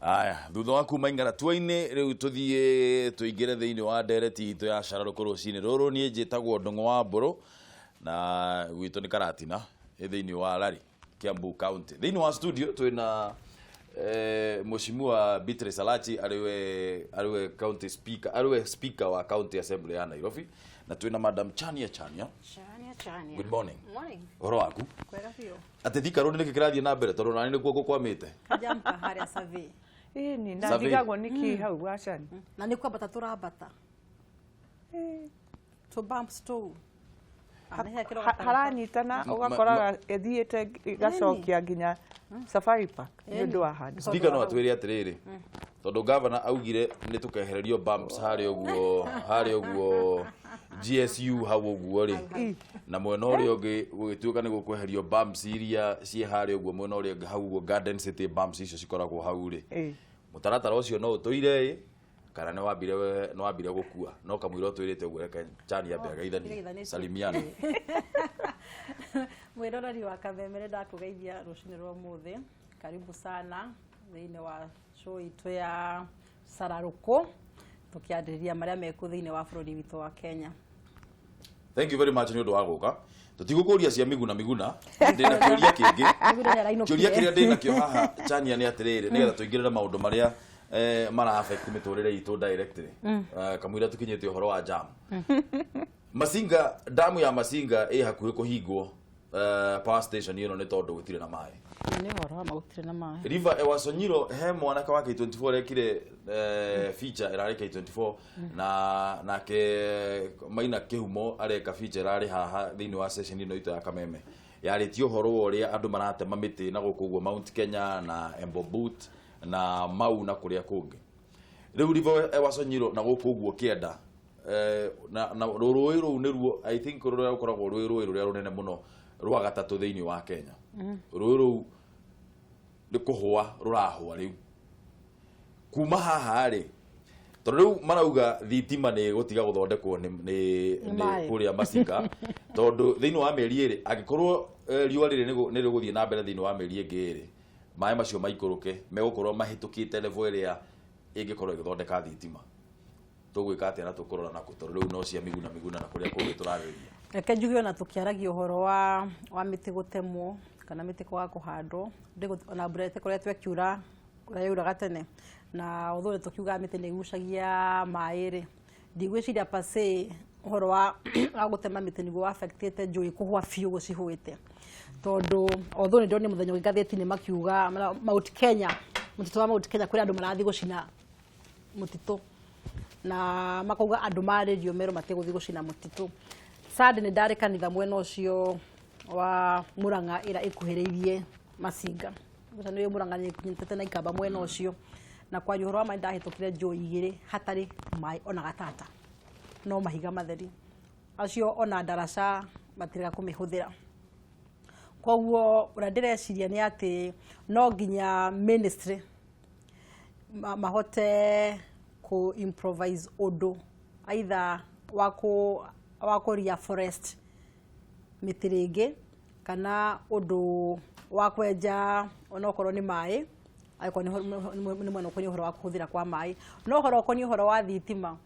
Aya, thutha wa kuma ing'aratua-inĩ rĩu tũthiĩ tũingĩre thĩinĩ wa ndereti itũ ya cararũkũ rũcinĩ rũrũ. Niĩ njĩtagwo Ndũng'ũ wa Mbũrũ na gwitũ nĩ Karatina ĩ thĩinĩ wa Lari, Kiambu County. Thĩinĩ wa studio twĩna Mheshimiwa Beatrice Alachi, arĩwe county speaker, arĩwe speaker wa County Assembly ya Nairobi, na twĩna Madam Chania Chania. Chania Chania. Good morning. Morning. Ũhoro waku? Kwega biũ. Atĩ Thika Road nĩkĩ kĩrathiĩ na mbere, tondũ nani nĩkuo ngũkwamĩte? Kajampa harĩa Survey. Ĩni na Survey. ndigagwo nĩkĩ hau gwacani. Na nĩ kwambata tũrambata. Tũ bumps tũu. Haranyitana ũgakoraga ĩthiĩte ĩgacokia nginya Safari Park nĩ ũndũ wa handũ. Speaker no atwĩre atĩrĩrĩ, tondũ governor augire nĩ tũkehererio bumps harĩa ũguo GSU hau ũguo rĩ, na mwena ũrĩa ũngĩ gũgĩtuĩka nĩ gũkweherio bumps iria ciĩ harĩa ũguo mwena ũrĩa ũngĩ hau ũguo Garden City, bumps icio cikoragwo hau rĩ, mũtaratara ũcio no ũtũire ĩ kana nĩ wambire gũkua? No kamũira ũtwĩrĩte ũguo, reke Chani ambe ageithanie. Geithanĩtie. Salimiana. Mwĩroreri wa Kameme, ndakũgeithia rũcinĩ rwa ũmũthĩ. Karibu sana thĩinĩ wa show itũ ya cararũkũ, tũkĩarĩrĩria marĩa mekuo thĩinĩ wa bũrũri witũ wa Kenya. Thank you very much nĩ ũndũ wa gũka. Tũtigũkũria cia Miguna Miguna, ndĩna kĩũria kĩngĩ. Miguna nĩarainũkire. Kĩũria kĩrĩa ndĩna kĩo haha, Chania, nĩ atĩrĩrĩ, nĩgetha tũingĩrĩre maũndũ marĩa mara affect mĩtũrĩre itũ directly. Kamũira tũkinyĩte ũhoro wa jam, Masinga, damu ya Masinga ĩ hakuhĩ kũhingwo, power station ĩno, nĩ tondũ gũtirĩ na maĩ. Nĩ ũhoro wa ma, gũtirĩ na maĩ. River Ewasonyiro, he mwanake wa K24 rekire feature ĩrarĩ K24, na nake Maina Kĩhumo areka feature ĩrarĩ haha thĩinĩ wa session ĩno itũ ya Kameme, yarĩtie ũhoro wa ũrĩa andũ maratema mĩtĩ na gũkũ ũguo Mount Kenya na Embobut na Mau na kũrĩa kũngĩ. Rĩu River Ewasonyiro na gũkũ ũguo kĩenda, na rũĩ rũu nĩruo I think rũrĩa rũkoragwo rwĩ rũĩ rũrĩa rũnene mũno rwa gatatũ thĩinĩ wa Kenya. Rũĩ rũu nĩ kũhũa rũrahũa rĩu kuma haha rĩ, tondũ rĩu marauga thitima nĩ gũtiga gũthondekwo nĩ Nĩ maĩ. Kũrĩa Masinga, tondũ thĩinĩ wa mĩeri 2, angĩkorwo riũa rĩrĩ nĩ rĩgũthiĩ na mbere thĩinĩ wa mĩeri ĩngĩ 2, maĩ macio maikũrũke, megũkorwo mahĩtũkĩte level ĩrĩa ĩngĩkorwo ĩgĩthondeka thitima. Tũgwĩka atĩa na tũkũrora nakũ, tondũ rĩu no cia Miguna Miguna na kũrĩa kũngĩ tũrarĩrĩria? Reke njuge, ona tũkĩaragia ũhoro wa mĩtĩ gũtemwo kana mĩtĩ kwaga kũhandwo, ona mbura ĩtĩkoretwo ĩkiura ũrĩa yauraga tene, na although tũkiugaga mĩtĩ nĩ ĩgucagia maĩ rĩ, ndigwĩciria pase ũhoro wa gũtema mĩtĩ nĩguo affectĩte njũĩ kũhũa biũ gũcihũĩte, tondũ although nĩ ndonire mũthenya ũngĩ ngathĩti-inĩ makiuga Mount Kenya, mũtitũ wa Mount Kenya, kũrĩ andũ marathiĩ gũcina mũtitũ na makauga andũ marĩrio merwo matigũthiĩ gũcina mũtitũ. Sunday nĩ ndarĩ kanitha mwena ũcio wa Murang'a ĩrĩa ĩkuhĩrĩirie Masinga. Ũcio nĩ Murang'a nĩ nyitĩte na Ikamba mwena ũcio, na kwaria ũhoro wa maĩ, ndahĩtũkire njũĩ 2 hatarĩ maĩ ona gatata, no mahiga matheri acio, ona ndaraca matirega kũmĩhũthĩra. Koguo ũrĩa ndĩreciria nĩ atĩ no nginya ministry mahote ku improvise ũndũ, either wa kũ reforest mĩtĩ rĩngĩ, kana ũndũ wa kwenja onokorwo nĩ maĩ, angĩkorwo nĩ mwena ũkoniĩ ũhoro wa kũhũthĩra kwa maĩ. No ũhoro ũkoniĩ ũhoro wa thitima,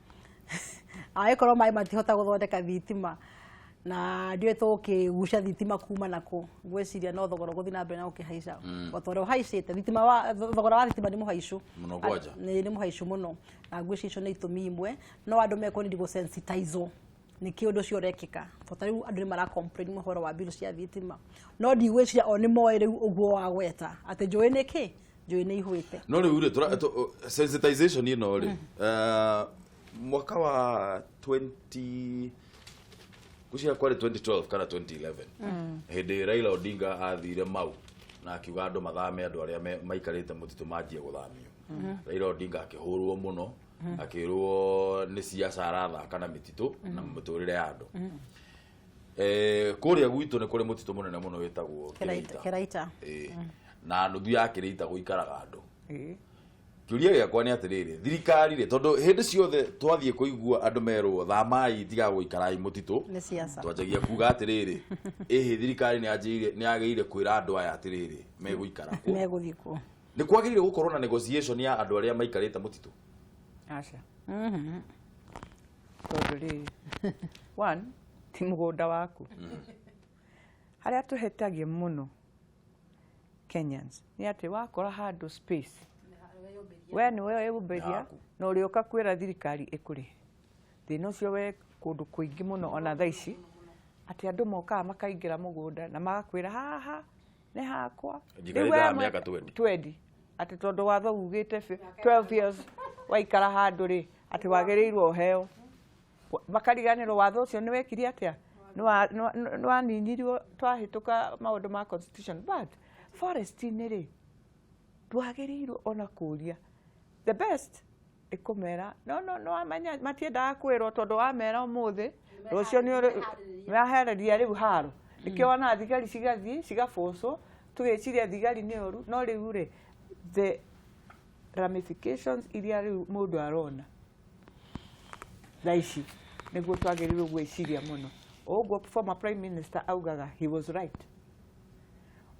angĩkorwo maĩ matihota gũthondeka thitima, na ndiũĩ tũgũkĩgucia thitima kuma nakũ. Ngwĩciria no thogora ũgũthiĩ na mbere na gũkĩhaica o ta ũrĩa ũhaicĩte thitima wa thogora wa thitima nĩ mũhaicu. Mũno kwanja. Nĩ mũhaicu mũno, na ngwĩciria icio nĩ itũmi imwe no andũ mekũnidi gũsensitizwo nĩkĩ ũndũ ũcio ũrekĩka, tondũ ta rĩu andũ nĩ mara complain ũhoro wa bill cia thitima, no ndigwĩciria o nĩ moĩ rĩu ũguo wagweta atĩ njũĩ nĩ kĩ, njũĩ nĩ ihũĩte. No rĩu rĩ, sensitization ĩno rĩ, mwaka wa 20 gucia kwarĩ 2012 kana 2011, hĩndĩ Raila Odinga athire Mau na akiuga andũ mathame, andũ arĩa maikarĩte mũtitũ manjie gũthamio, Raila Odinga akĩhũrwo mũno, akĩrwo nĩ siasa arathaka na mĩtitũ na mũtũrĩre ya andũ. Kũrĩa gwitũ nĩ kũrĩ mũtitũ mũnene mũno wĩtagwo Kĩraita. Kĩraita. Kĩraita. Na nuthu ya Kĩrĩita gũikaraga andũ. Kĩũria gĩakwa nĩ atĩrĩrĩ, thirikari rĩ, tondũ hĩndĩ ciothe twathiĩ kũigua andũ merwo thamai, tiga gũikarai mũtitũ, Nĩ siasa. twanjagia kuga atĩrĩrĩ, ĩhĩ, thirikari nĩ yagĩrĩire kwĩra andũ aya atĩrĩrĩ, megũikara kũ? Megũthiĩ kuo. Nĩ kwagĩrĩire gũkorwo na negotiation ya andũ arĩa maikarĩte mũtitũ? Aca. Tondũ rĩrĩ, one, ti mũgũnda waku. Harĩa tũhĩtagia mũno Kenyans nĩ atĩ wakora handũ space, we nĩwe wĩyũmbĩria Yaku. na ũrĩũka kwĩra thirikari ĩkũrĩhe. Thĩna ũcio we kũndũ kũingĩ mũno ona thaa ici, atĩ andũ mokaga makaingĩra mũgũnda na magakwĩra haha nĩ hakwa. Njikarĩte Rĩu we haha mĩaka 20. 20, atĩ tondũ watho ugĩte 12 years waikara handũ rĩ, atĩ wagĩrĩirwo ũheo. Makariganĩrwo watho ũcio nĩ wekire atĩa, nĩ waninyirio twahĩtũka maũndũ ma constitution. But forest-inĩ rĩ, ndwagĩrĩirwo ona kũria. The best ĩkũmera no no no wamenya matiendaga kwĩrwo, tondũ wamera ũmũthĩ, rũciũ nĩ mahereria rĩu haro. Nĩkĩo wonaga thigari cigathiĩ cigabocwo, tũgĩciria thigari nĩ ũru, no rĩu rĩ, the ramifications iria rĩu mũndũ arona thaa ici nĩguo twagĩrĩirwo gwĩciria mũno. Ũguo former prime minister augaga, he was right.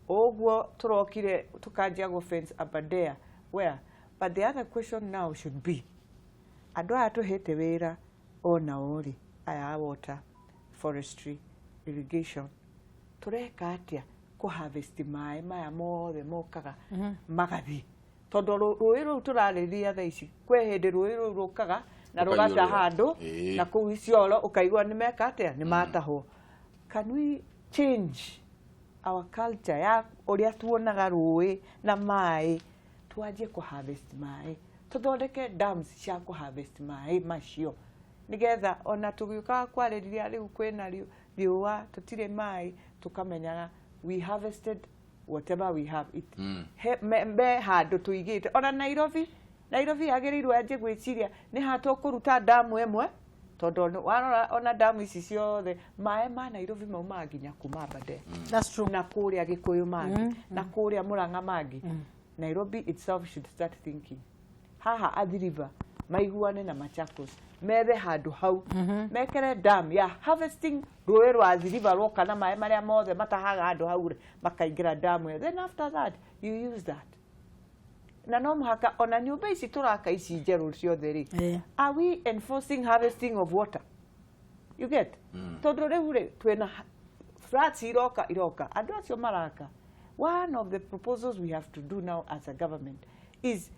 Ũguo tũrokire tũkanjia gũ fence Aberdare where. But the other question now should be, andũ aya tũhete wĩra onao rĩ, aya a water, forestry, irrigation, tũreka atĩa kũ harvest maĩ maya mothe mokaga magathiĩ? Tondũ rũĩ rũu tũrarĩrĩria thaa ici, kwĩ hĩndĩ rũĩ rũu rũkaga na rũgaca Rũkaiyũrĩra. handũ na kũu Isiolo, ũkaigua nĩ meka atĩa, nĩ matahwo. Can we change our culture ya ũrĩa tuonaga rũĩ na maĩ, twanjie kũ harvest maĩ, tũthondeke dams cia kũ harvest maĩ macio, nĩgetha ona tũgĩũkaga kwarĩrĩria rĩu kwĩna riũa, tũtirĩ maĩ, tũkamenyaga we harvested whatever we have it. Me handũ tũigĩte. Ona Nairobi, Nairobi yagĩrĩirwo yanjie gwĩciria nĩ ha tũkũruta damu ĩmwe, tondũ warora ona damu ici ciothe, maĩ ma Nairobi maumaga nginya kuma Aberdare That's true. Na kũrĩa Gĩkũyũ mangĩ, na kũrĩa Mũrang'a mangĩ. Nairobi itself should start thinking haha Athi River, maiguane na Machakos, methe handũ hau mekere dam ya harvesting rũĩ rwa Athi River rwoka, na maĩ marĩa mothe matahaga handũ hau rĩ, makaingĩra damu ĩyo. Then after that you use that. Na no mũhaka ona nyũmba ici tũraka ici njerũ ciothe rĩ, are we enforcing harvesting of water? You get? Tondũ rĩu rĩ, twĩna floods iroka iroka, andũ acio maraka. One of the proposals we have to do now as a government is,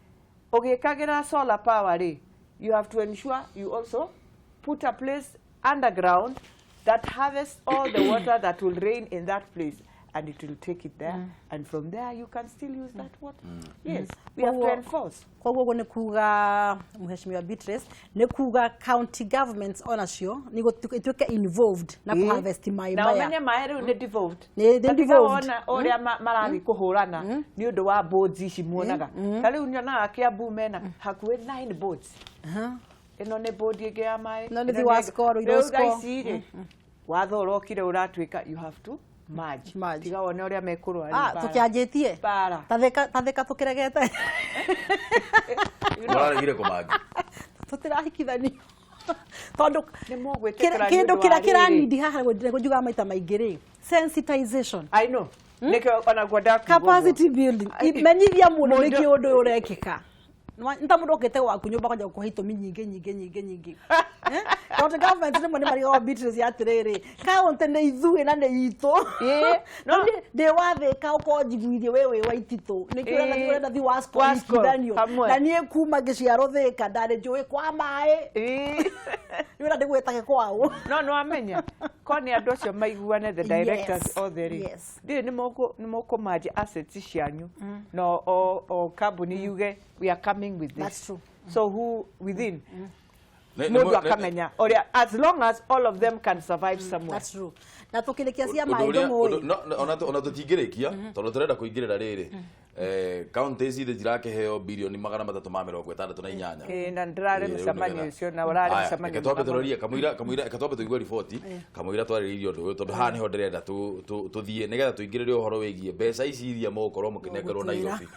ũgĩkagĩra solar power rĩ, you have to ensure you also put a place underground that harvests all the water that will rain in that place, and it will take it there, and from there you can still use that water. Yes, we have to enforce. Koguo ũguo nĩ kuga, Mheshimiwa Beatrice, nĩ kuga county governments onacio nĩ ituĩke involved na kũ harvest maĩ Na maya. ũmenye maĩ rĩu nĩ devolved. Nĩ Ta tiga devolved. wona ũrĩa marathiĩ kũhũrana nĩ ũndũ wa boards ici muonaga. Ta rĩu nyonaga Kiambu mena hakuhĩ nine boards. Ĩno nĩ board ĩngĩ ya maĩ, Ĩno nĩ ĩno Thiwasco, ĩngĩ. Ruiru Rĩu thaa Sco. ici rĩ, watho ũrokire ũratuĩka you have to merge. Merge. Tiga wone ũrĩa mekũrũa rĩu Ah, mbara. tũkĩanjĩtie Mbara. tathĩka tũkĩregete. Mũraregire kũmangi. Tũtirahikithanio tondũ Nĩ mũgwĩtĩkĩra nĩ kĩndũ ũndũ wa kĩrĩa rĩrĩ. kĩranindi haha njugaga maita maingĩ rĩ, sensitization. I know. Nĩkĩo ona ngwendaga kuuga ũguo. Capacity building. Menyithia mũndũ Mũndũ- nĩkĩ ũndũ ũyũ ũrekĩka. Nĩ ta mũndũ okĩte gwaku nyũmba kwanja gũkũhe itũmi nyingĩ nyingĩ nyingĩ nyingĩ. Eh? County government rĩmwe nĩ marigagwo, Beatrice, atĩrĩrĩ, county nĩ ithuĩ na nĩ itũ. No. No ndĩ wathĩka ũkorwo njiguithie we wĩ wa ititũ nĩkĩ ũrenda ũrenda thi Wasco Wasco, ihithanio hamwe. na niĩ kuma ngĩciarwo Thĩka ndarĩ njũĩ kwa maĩ. Nĩ ũrenda ndĩgwĩtage kwao. No nĩ wamenya ko nĩ andũ acio maiguane, the directors othe rĩ, ndiũĩ nĩ mũkũmanji assets cianyu no o kambuni yuge we are coming with this. That's true. So who within Nĩ mũndũ akamenya ũrĩa, as long as all of them can survive somewhere. That's true. Na tũkĩrĩkia cia Ũndũ maĩ ũrĩa- ndũng'ũ no, ona tũtingĩrĩkia tondũ tũrenda kũingĩrĩra rĩrĩ, counties ithe jirakĩheo birioni 368. Ĩĩ, na ndĩrarĩ Ĩĩ, rĩu mũcemanio nĩgetha- ũcio, na ũrarĩ Aya, mũcemanio reke twambe mwega mũno. tũrorie kamũira, reke twambe tũigue riboti kamũira twarĩrĩirie ũndũ ũyũ, tondũ haha nĩho ndĩrenda tũthiĩ nĩgetha tũingĩrĩre ũhoro wĩgiĩ mbeca ici iria mũgũkorwo mũkĩnengerwo Mũgũtwĩra. Nairobi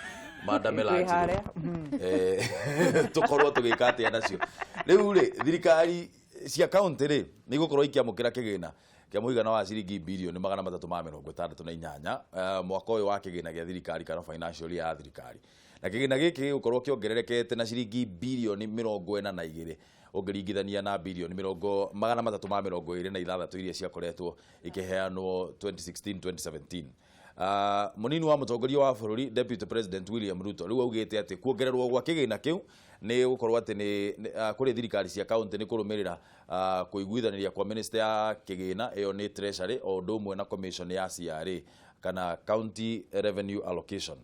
Madame Twĩ Lanji. harĩa. Tũkorwo tũgĩka atĩa nacio rĩu rĩ? Thirikari cia county rĩ, nĩ igũkorwo ikĩamũkĩra kĩgĩna kĩa mũigana wa ciringi birioni 368 mwaka ũyũ wa kĩgĩna gĩa thirikari kana financial year ya thirikari. Na kĩgĩna gĩkĩ gĩgũkorwo kĩongererekete na ciringi birioni 42 ũngĩringithania na birioni 326 iria ciakoretwo ikĩheanwo 2016 2017. Munini wa mũtongoria wa bũrũri, Deputy President William Ruto, rĩu augĩte atĩ kuongererwo gwa kĩgĩna kĩu nĩ gũkorwo atĩ nĩ kũrĩ thirikari cia kaunti nĩ kũrũmĩrĩra kũiguithanĩria kwa minister ya kĩgĩna, ĩyo nĩ Treasury, o ũndũ ũmwe na commission ya CRA kana County Revenue Allocation.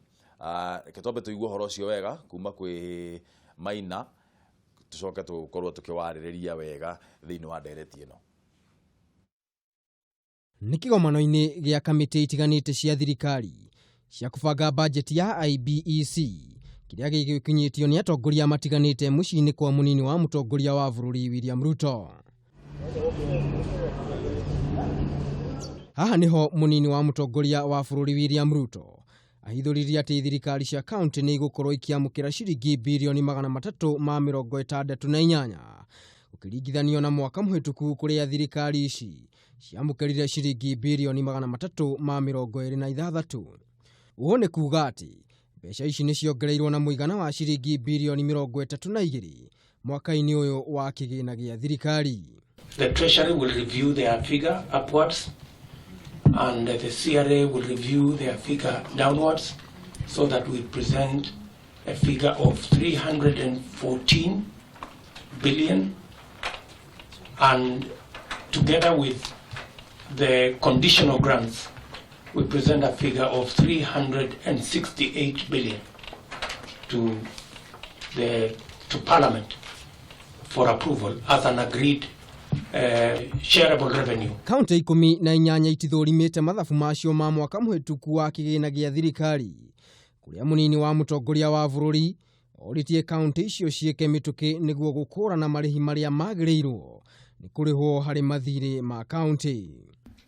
Reke twambe tũigue ũhoro ũcio wega kuma kwĩ Maina, tũcoke tũkorwo tũkĩwarĩrĩria wega thĩinĩ wa ndereti ĩno. Nĩ kĩgomano-inĩ gĩa kamĩtĩ itiganĩte cia thirikari cia kũbanga bajeti ya IBEC kĩrĩa gĩgĩkinyĩtio nĩ atongoria matiganĩte mũciĩ-inĩ kwa mũnini wa mũtongoria wa bũrũri William Ruto. Haha nĩho mũnini wa mũtongoria wa bũrũri William Ruto ahithũririe atĩ thirikari cia kaunti nĩ igũkorwo ikĩamũkĩra ciringi birioni 368 ũkĩringithanio na mwaka mũhĩtũku kũrĩa thirikari ici ciamũkĩrire ciringi birioni 326. Ũũ nĩ kuga atĩ mbeca ici nĩ ciongereirwo na mũigana wa ciringi birioni 32 mwaka-inĩ ũyũ wa kĩgĩna gĩa thirikari. The Treasury will review their figure upwards and the CRA will review their figure downwards so that we present a figure of 314 billion, and together with the conditional grants we present a figure of 368 billion to Parliament for approval as an agreed shareable revenue. Kaunti 18 itithũrimĩte mathabu macio ma mwaka mũhĩtũku wa kĩgĩna gĩa thirikari kũrĩa mũnini wa mũtongoria wa bũrũri orĩtie kaunti icio ciĩke mĩtũkĩ nĩguo gũkũrana marĩhi marĩa magĩrĩirwo nĩ kũrĩhwo harĩ mathirĩ ma kaunti.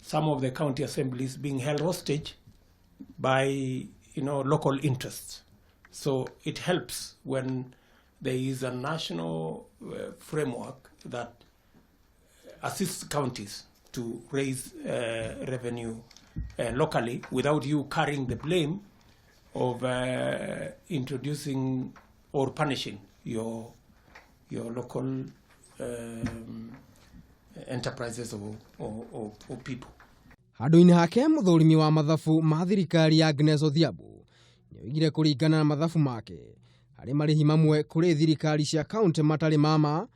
Some of the county assemblies being held hostage by local interests. So it helps when there is a national framework that assists counties to raise revenue locally without you carrying the blame of introducing or punishing your local enterprises or people. Handũ-inĩ hake mũthũrimi wa mathabu ma thirikari Agnes Odhiambo nĩoigire kũringana na mathabu make harĩ marĩhi mamwe kũrĩ thirikari cia kaunti matarĩ mama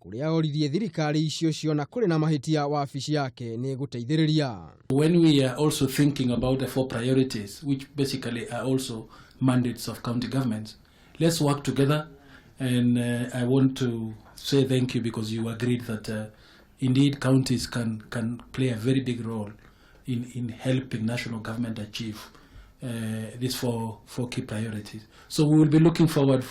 kũrĩa oririe thirikari icio ciona kũrĩ na mahĩtia wabici yake nĩ gũteithĩrĩria. When we are also thinking about the four priorities, which basically are also mandates of county governments, let's work together. And I want to say thank you because you agreed that indeed counties can play a very big role in helping national government achieve these four key priorities. So we will be looking forward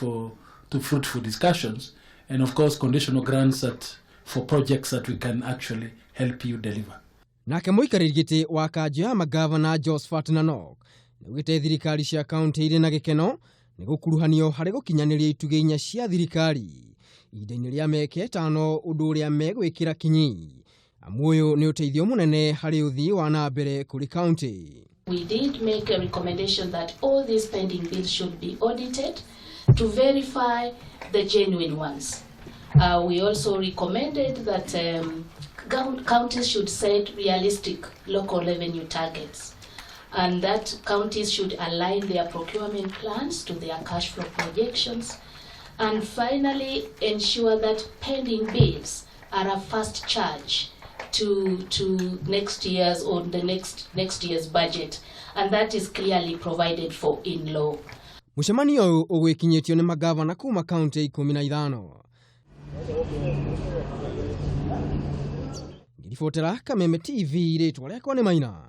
to fruitful discussions and of course conditional grants that for projects that we can actually help you deliver. Nake mũikarĩri gĩtĩ wa kanjũ ya magavana Josephat Nanok nĩaugĩte thirikari cia kaunti irĩ na gĩkeno nĩ gũkuruhanio harĩ gũkinyanĩria itugĩ inya cia thirikari ihinda-inĩ rĩa mĩaka 5 ũndũ ũrĩa megwĩkĩra kinyi amu ũyũ nĩ ũteithio mũnene harĩ ũthii wa na mbere kũrĩ kaunti. We did make a recommendation that all these pending bills should be audited to verify the genuine ones. We also recommended that counties should set realistic local revenue targets and that counties should align their procurement plans to their cash flow projections, and finally ensure that pending bills are a first charge to next year's or the next year's budget, and that is clearly provided for in law. Mũcemanio ũyũ ũgwĩkinyĩtio nĩ magavana kuma kaunti 15. Ngĩribotera Kameme TV, rĩtwa rĩakwa nĩ Maina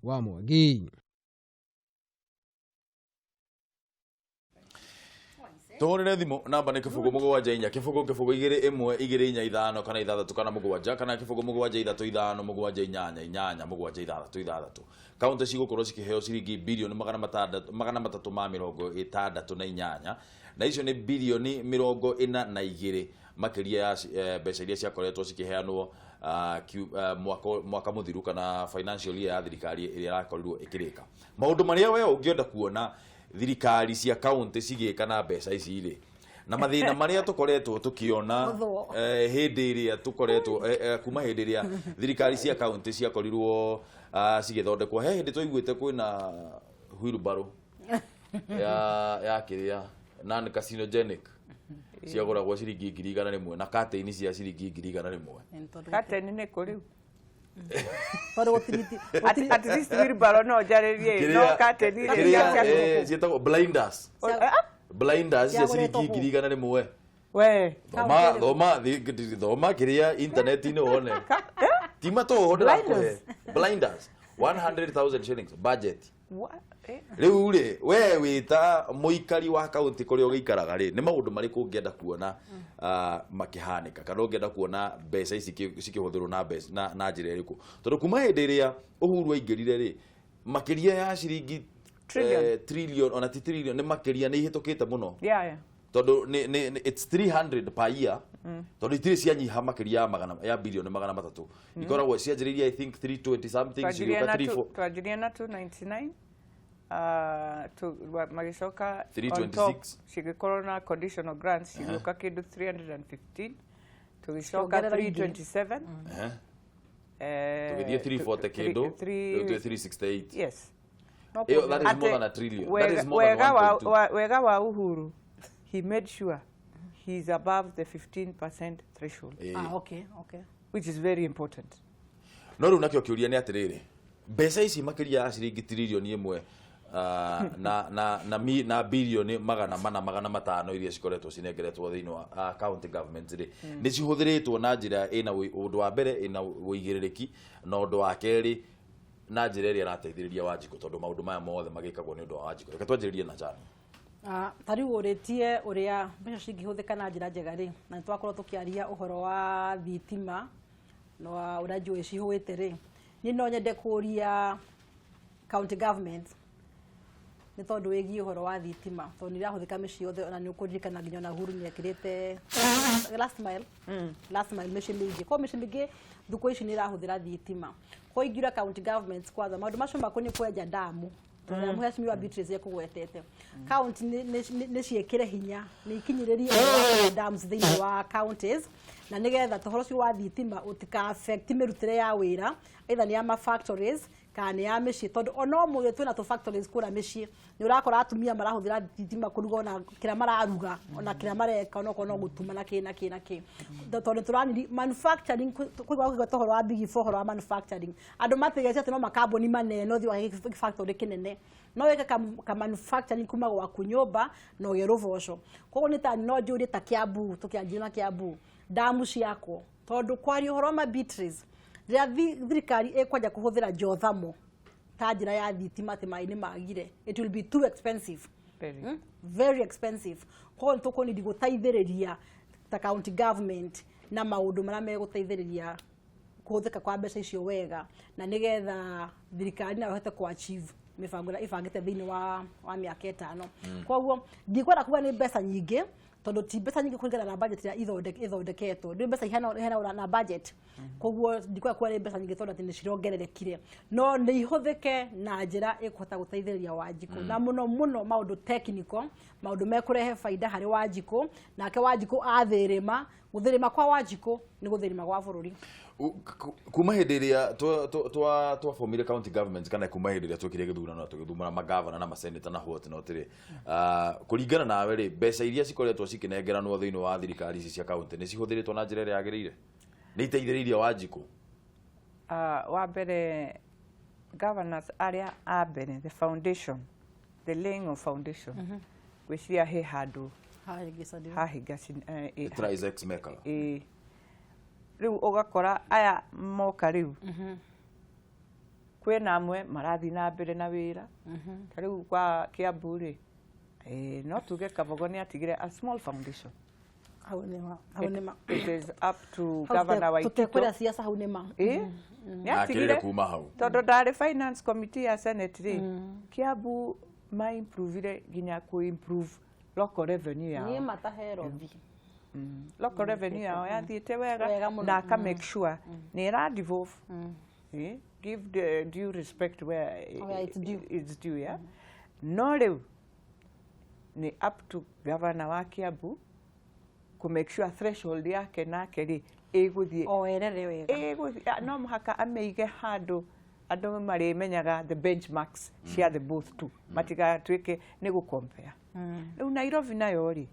wa Mwangi. Tuhurire thimu namba nĩ 0 7 4 0 0 2 1 2 4 5 kana 6 kana 7 kana 0 7 3 5 7 8 8 7 6 6. Kaunti cigũkorwo cikĩheo ciringi birioni 368 na icio nĩ birioni 42 makĩria ya mbeca iria ciakoretwo cikĩheanwo mwaka mũthiru kana financial year ya thirikari ĩrĩa ĩrakorirwo ĩkĩrĩka. Maũndũ marĩa we ũngĩenda kuona Thirikari cia kaunti cigĩka na mbeca ici rĩ, na mathĩna marĩa tũkoretwo tũkĩona Gũthwo. Hĩndĩ ĩrĩa tũkoretwo kuma hĩndĩ ĩrĩa thirikari cia kaunti ciakorirwo cigĩthondekwo, he hĩndĩ twaiguĩte kwĩna wheelbarrow ya kĩrĩa non carcinogenic ciagũragwo ciringi 100,000 na curtain cia ciringi 100,000. Curtain nĩ kũ rĩu? Tondũ gũtiriti At least wheelbarrow no njarĩrie, no curtain iria Kĩrĩa cia ciĩtagwo blinders. Blinders cia Ciagũrĩtwo ciringi kũ? 100,000. We. Thoma, thoma, thoma kĩrĩa internet-inĩ wone ti matũhũ ndĩrakũhe. Blinders 100,000 shillings budget. What? Eh? Rĩu rĩ, we wĩta mũikari wa kaunti kũrĩa ũgĩikaraga rĩ, nĩ maũndũ marĩkũ ũngĩenda kuona makĩhanĩka, kana ũngĩenda kuona mbeca ici cikĩhũthĩrwo na mbeca na njĩra ĩrĩkũ? Tondũ kuma hĩndĩ ĩrĩa Uhuru aingĩrire rĩ, makĩria ya ciringi Trillion. Trillion, ona ti trillion, nĩ makĩria, nĩ ihĩtũkĩte mũno. Tondũ nĩ it's 300 per year, tondũ itirĩ cianyiha makĩria ya magana ya bilioni 300. Ikoragwo cianjĩrĩirie, I think, 320 something, Twanjirie cigĩũka na 34. Twanjirie na 299, magĩcoka on 326. top cigĩkorwo na conditional grants, cigĩũka kĩndũ 315, tũgĩcoka Ciongerera ingĩ. 327. Tũgĩthiĩ 340 kĩndũ, rĩu twĩ 368. Yes. Ĩyo, that is more Ate- than a trillion. That is more wega than wa, 1.2. wega wa Uhuru, he made sure he's above the 15% threshold, Ah, okay. which is very important. No rĩu nakĩo kĩũria nĩ atĩrĩrĩ, mbeca ici makĩria ya ciringi tiririoni 1 na bilioni 400 500 iria cikoretwo cinengeretwo thĩinĩ wa county governments rĩ, nĩ cihũthĩrĩtwo na njĩra ĩna ũndũ wa mbere ĩna ũigĩrĩrĩki, na ũndũ wa kerĩ na njĩra ĩrĩa ĩrateithĩrĩria Wanjikũ? Tondũ maũndũ maya mothe magĩkagwo nĩ ũndũ wa Wanjikũ. Reke twanjĩrĩrie na Jani. Ta rĩu ũrĩtie ũrĩa mbeca cingĩhũthĩka na njĩra njega rĩ, na nĩ twakorwo tũkĩaria ũhoro wa thitima na wa ũrĩa njũĩ cihũĩte rĩ, niĩ no nyende kũria county government nĩ tondũ wĩgiĩ ũhoro wa thitima, tondũ nĩ irahũthĩka mĩciĩ yothe. Ona nĩ ũkũririkana nginya ona Uhuru nĩ ekĩrĩte last mile, last mile mĩciĩ mĩingĩ. Koguo mĩciĩ mĩingĩ thukũ ici nĩ ĩrahũthĩra thitima. Koguo ingiuga county governments kwanza maũndũ macio makoniĩ kwenja ndamu, tondũ mheshimiwa Beatrice ekũgwetete county nĩ ciĩkĩre hinya, nĩ ikinyĩrĩrie ũhoro wa kwenja dams thĩinĩ wa counties, na nĩgetha ũhoro ũcio wa thitima ũtika affect mĩrutĩre ya wĩra, either nĩ ya ma factories kana nĩ ya mĩciĩ, tondũ ona ũmũthĩ twĩna tũ factories kũrĩa mĩciĩ. Nĩ ũrakora atumia marahũthĩra thitima kũruga, ona kĩrĩa mararuga, ona kĩrĩa mareka, onokorwo no gũtuma na kĩ na kĩ na kĩ, tondũ tũraniri manufacturing kũigua kũigua ũhoro wa big four, ũhoro wa manufacturing, andũ matigece atĩ no makambuni manene ũthiĩ wake factory kĩnene, no wĩke ka manufacturing kuma gwaku nyũmba na ũgĩe rũboco. Koguo nĩ ta no njũrie ta Kiambu, tũkĩanjia na Kiambu, ndamu ciakwo, tondũ kwaria ũhoro wa ma Beatrice, rĩrĩa thirikari ĩkwanja kũhũthĩra geothermal ta njĩra ya thitima atĩ maĩ nĩ magire, it will be too expensive. Very. Very expensive. Koguo nĩ tũkũnidi gũteithĩrĩria ta county government na maũndũ marĩa megũteithĩrĩria kũhũthĩka kwa mbeca icio wega, na nĩgetha thirikari nayo ĩhote kũ achieve mĩbango ĩrĩa ĩbangĩte thĩinĩ wa mĩaka 5. Koguo ndikwenda kuga nĩ mbeca nyingĩ, tondũ ti mbeca nyingĩ kũringana na budget ĩrĩa ĩthondeketwo, nĩ mbeca ihana na budget. Koguo ndikwenda kuga nĩ mbeca nyingĩ tondũ atĩ nĩ cirongererekire, no nĩ ihũthĩke na njĩra ĩkũhota gũteithĩrĩria Wanjikũ, na mũno mũno maũndũ technical, maũndũ mekũrehe baida harĩ Wanjikũ, nake Wanjikũ athĩrĩma. Gũthĩrĩma kwa Wanjikũ nĩ gũthĩrĩma gwa bũrũri. Kuma hĩndĩ ĩrĩa twabomire county government, kana kuma hĩndĩ ĩrĩa twekire gĩthurano na tũgĩthumana magavana na maseneta na what not rĩ, kũringana nawe rĩ, mbeca iria cikoretwo cikĩnengeranwo thĩinĩ wa thirikari ici cia county nĩ cihũthĩrĩtwo na njĩra ĩrĩa yagĩrĩire? Nĩ iteithĩrĩirie Wanjikũ? Wa mbere, governors arĩa a mbere, the foundation, the laying of foundation, gwĩciria he handũ hahĩngacĩ. Trizex Mekala. Ĩĩ, rĩu ũgakora aya moka rĩu kwĩna amwe marathiĩ na mbere na wĩra. Ta rĩu kwa Kiambu rĩ, no tuge Kabogo nĩ atigire a small foundation. Hau nĩma, hau nĩma. It is up to Governor Waititu. Tũtekwĩra siasa, hau nĩma. Ĩĩ, nĩ Akĩrĩre atigire kuma hau. Tondũ ndarĩ finance committee ya Senate rĩ, Kiambu ma-improvire nginya kũ-improve local revenue yao. Niĩ mataherothi. Local revenue yao yathiĩte wega, Wega mũno. Na aka make sure nĩ ĩra devolve. Give the due respect where Where it's due. It's due, yeah? No rĩu Nĩ up to governor wa Kiambu kũ make sure threshold yake nake rĩ ĩgũthiĩ O erere wega. Ĩgũthiĩ, no mũhaka amĩige handũ andũ marĩmenyaga the benchmarks cia the both two, matigatuĩke nĩ gũ-compare. Rĩu Nairobi nayo rĩ,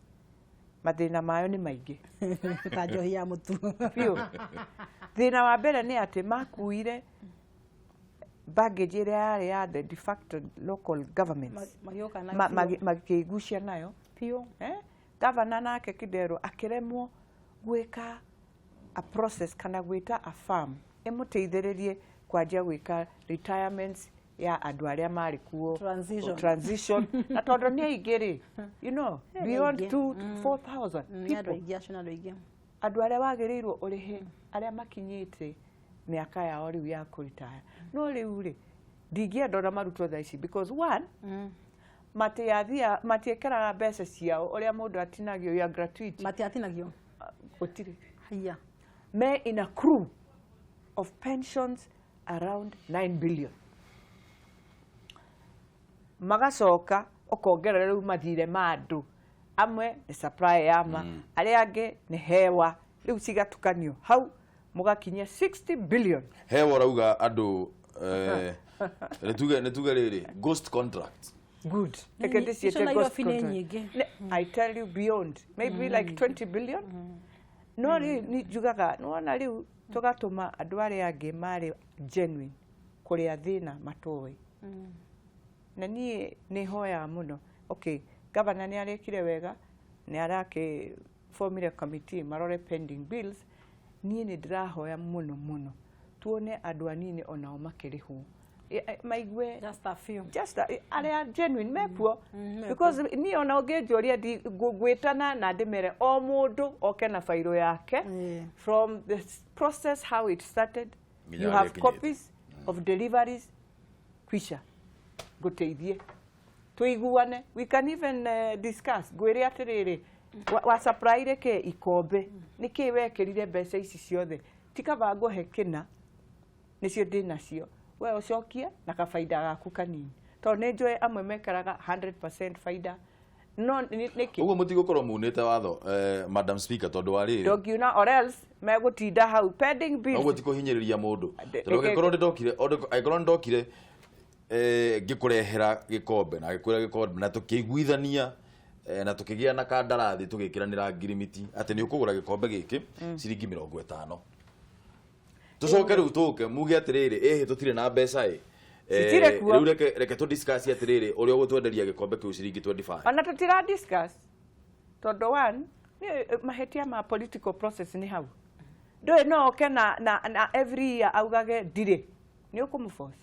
mathĩna mayo nĩ maingĩ. Ta njohi ya mũtu. Biũ. Thĩna wa mbere nĩ atĩ makuire baggage ĩrĩa yarĩ ya the de facto local governments. Magĩũka na Makĩigucia nayo. Biũ. Eh? Gavana nake Kidero akĩremwo gwĩka a process kana gwĩta a firm ĩmũteithĩrĩrie kwanjia gwĩka retirements ya andũ arĩa marĩ kuo. Transition. Transition, na tondũ nĩ aingĩ rĩ, beyond aingĩ. 2 4000 Nĩ andũ people. aingĩ acio, nĩ andũ aingĩ. Andũ arĩa wagĩrĩirwo ũrĩhe arĩa makinyĩte mĩaka yao rĩu ya kũritaya, no rĩu rĩ, ndingĩenda ona marutwo thaa ici because one, matiathia, matiĩkĩraga mbeca ciao ũrĩa mũndũ atinagio ya gratuity. Matiatinagio? Gũtirĩ. Haiya. Me in a crew of pensions around 9 billion, magacoka ũkongerera rĩu mathirĩ ma andũ amwe nĩ supply yama, arĩa angĩ nĩ hewa, rĩu cigatukanio hau mũgakinyia 60 billion. Hewa ũrauga andũ, nĩ tuge rĩrĩ, ghost contract. Good. Nĩ Reke ndĩciĩte icio ghost Nairobi nĩ contract. nyingĩ. I tell you, beyond maybe like 20 billion. No rĩu nĩ njugaga nĩwona rĩu tũgatũma andũ arĩa angĩ marĩ genuine kũrĩa thĩna matoĩ, na niĩ nĩ hoyaga mũno. Okay, governor nĩ arekire wega, nĩ arakĩ formire committee marore pending bills. Niĩ nĩ ndĩrahoya mũno mũno tuone andũ anini onao makĩrĩhwo, maigue. Just a few. Just arĩa genuine mekuo, because niĩ ona ũngĩnjũria ngwĩtana na ndĩmere o mũndũ oke na bairũ yake from the process how it started. Nginya You harĩa have ĩkinyĩte. copies of deliveries, kwisha ngũteithie tũiguane. We can even discuss, ngwĩre atĩrĩrĩ, wa supplyire kĩ ikombe, nĩ kĩ wekĩrire mbeca ici ciothe, ti kaba ngũhe kĩna nĩcio ndĩ nacio, we ũcokie na kabaida gaku kanini, tondũ nĩ njũĩ amwe mekaraga 100% baida, no nĩkĩ? Ũguo mũtigũkorwo munĩte watho, Madam Speaker, tondũ wa rĩrĩ Ndũngiuna or else megũtinda hau pending bills. Ũguo ti kũhinyĩrĩria mũndũ, tondũ angĩkorwo nĩ ndokire ngĩkũrehera gĩkombe na ngĩkwĩra gĩkombe na tũkĩiguithania, na tũkĩgĩa na kandarathi, tũgĩkĩranĩra ngirimiti atĩ nĩ ũkũgũra gĩkombe gĩkĩ ciringi 50, tũcoke rĩu tũke muge atĩrĩrĩ, ĩhĩ, tũtirĩ na mbeca ĩ. Citirĩ kuo. Rĩu reke tũ discuss atĩrĩrĩ, ũrĩa ũgũtwenderia gĩkombe kĩu ciringi 25. Ona tũtira discuss tondũ one, nĩ mahĩtia ma political process nĩ hau, ndũĩ no oke na every year augage ndirĩ, nĩ ũkũmũforce?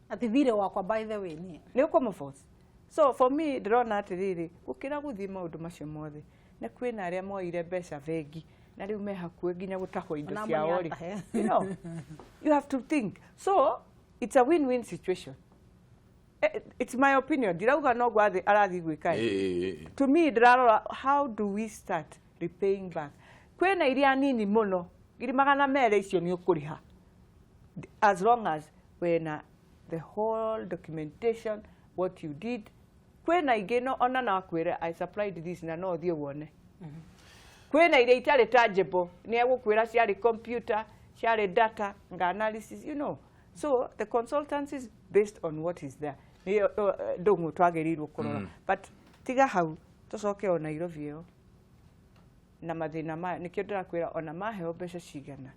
Atĩ thirĩ wakwa, by the way, niĩ. Nĩ ũkũmũforce? So for me ndĩrona atĩrĩrĩ, gũkĩra gũthiĩ maũndũ macio mothe, na kwĩna arĩa moire mbeca bengi na rĩu me hakuhĩ nginya gũtahwo indo Ona amwe ciao nĩ rĩ. atahe. You have to think, so it's a win-win situation. It's my opinion, ndirauga noguo arathiĩ gwĩka ĩ. To me ndĩrarora how do we start repaying back. Kwĩna iria nini mũno, 200,000, icio nĩ ũkũrĩha as long as wĩna the whole documentation what you did. Kwĩna ingĩ no ona no akwĩre, "I supplied this," na no ũthiĩ wone. Kwĩna iria itarĩ tangible, nĩ egũkwĩra ciarĩ computer, ciarĩ data nga analysis. So the consultancy is based on what is there. Nĩyo ndũng'ũ twagĩrĩirwo kũrora, but tiga hau tũcoke o Nairobi ĩyo na mathĩna maya, nĩkĩo ndĩrakwĩra ona maheo mbeca cigana,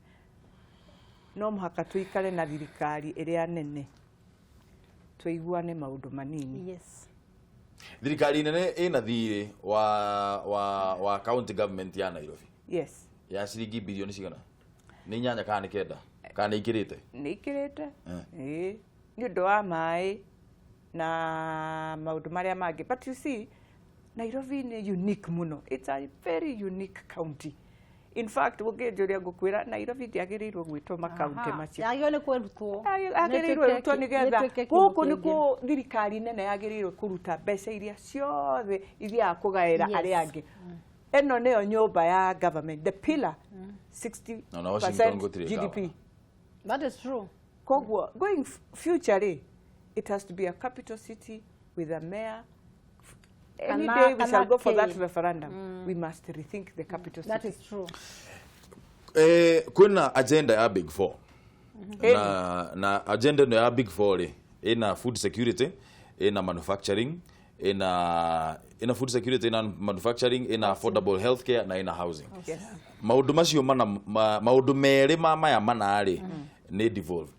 no mũhaka tũikare na thirikari ĩrĩa nene tũiguane maũndũ manini. Thirikari nene ĩna thirĩ wa county government ya Nairobi ya ciringi bilioni cigana? Nĩ 8 kana nĩ 9 kana nĩ ikĩrĩte? Nĩ ikĩrĩte. Ĩĩ, nĩ ũndũ wa maĩ na maũndũ marĩa mangĩ. But you see, Nairobi nĩ unique mũno. It's a very unique county. In fact, ũngĩnjũria ngũkwĩra Nairobi ndĩagĩrĩirwo gwĩtwo makaunti macio. Yagĩrĩirwo nĩ kwĩrutwo. Agĩrĩirwo ĩrutwo nĩgetha gũkũ nĩkuo thirikari nene yagĩrĩirwo kũruta mbeca iria ciothe ithiaga kũgaĩra arĩa angĩ. Ĩno nĩyo nyũmba ya government, the pillar, 60% Na Washington gũtirĩ GDP. gavana. That is true. Koguo going future rĩ, it has to be a capital city with a mayor. Any Kana- day we shall kana go for that kĩ. referendum, we must rethink the capital That city. is true. Kwĩna agenda ya Big Four, na agenda ĩno ya Big Four rĩ, ĩna food security, ĩna manufacturing, ĩna food security, ĩna manufacturing, ĩna affordable healthcare na ĩna housing. Maũndũ macio mana, maũndũ merĩ ma maya mana rĩ, nĩ devolved.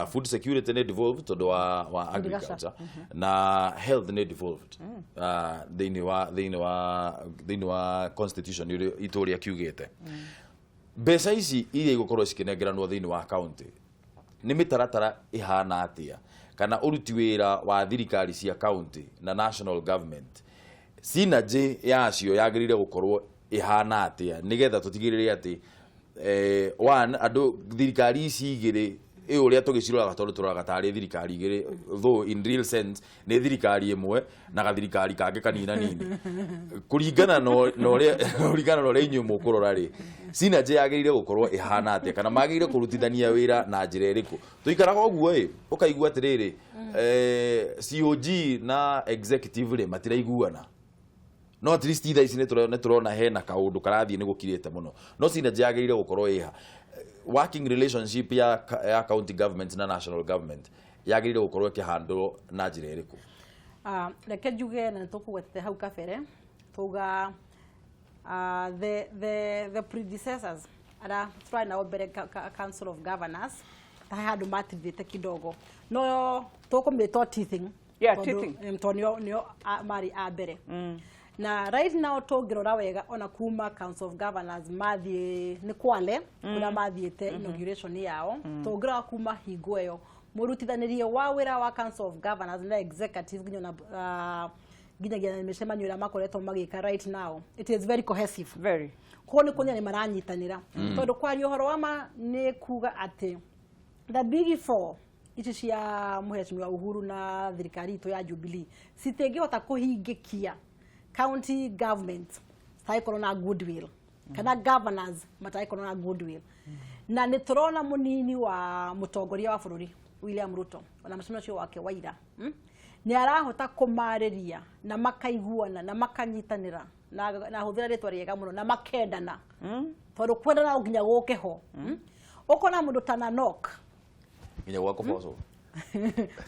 Food security nĩ devolved tondũ wa agriculture, na health nĩ devolved thĩinĩ wa constitution itũ ũrĩa kiugĩte. Mbeca ici iria igũkorwo cikĩnengeranwo thĩinĩ wa county, nĩ mĩtaratara ĩhana atĩa, kana ũruti wĩra wa thirikari cia county na national government, synergy yacio yagĩrĩire gũkorwo ĩhana atĩa, nĩgetha tũtigĩrĩre atĩ one, andũ thirikari ici igĩrĩ ĩ ũrĩa tũgĩciroraga, tondũ tũroraga tarĩ thirikari igĩrĩ, though in real sense nĩ thirikari ĩmwe na gathirikari kangĩ kanina nini, kũringana na ũrĩa inyuĩ mũkũrora rĩ, synergy yagĩrĩire gũkorwo ĩhana atĩa, kana magĩrĩire kũrutithania wĩra na njĩra ĩrĩkũ? Tũikaraga ũguo ĩ, ũkaigua atĩrĩrĩ, COG na executive rĩ, matiraiguana, no at least thaa ici nĩ tũrona hena kaũndũ karathiĩ, nĩ gũkirĩte mũno, no synergy yagĩrĩire gũkorwo ĩha, working relationship ya county government na national government yagĩrĩire gũkorwo ĩkĩhandwo na njĩra ĩrĩkũ? Ah, reke njuge, na nĩtũkũgwetete hau kabere, tuga the predecessors arĩa tũrarĩ nao mbere, Council of Governors, ta he handũ matithĩte kidogo, no tũkũmĩta teething. Yeah, tondũ- teething. Tondũ nĩo marĩ a mbere, na right now tũngĩrora wega, ona kuma Council of Governors mathiĩ nĩ Kwale kũrĩa mathiĩte inauguration yao, tũngĩrora kuma hingo ĩyo, mũrutithanĩrie wa wĩra wa Council of Governors na executive, nginya na nginyagia mĩcemanio ĩrĩa makoretwo magĩka right now, it is very cohesive. Very. Koguo nĩ kuonia nĩ maranyitanĩra, tondũ kwaria ũhoro wa ma nĩ kuga atĩ the Big Four ici cia Mheshimiwa Uhuru na thirikari itũ ya Jubilee citingĩhota kũhingĩkia county government citagĩkorwo na goodwill, kana governors matagĩkorwo na goodwill. Na nĩ tũrona mũnini wa mũtongoria wa bũrũri William Ruto, ona mũcemanio ũcio wake wa ira, Nĩ arahota kũmarĩria na makaiguana na makanyitanĩra, na hũthĩra rĩtwa rĩega mũno, na makendana, tondũ kwendana no nginya gũke ho. Ũkona mũndũ ta Nanok nginya gwa kũbocwo.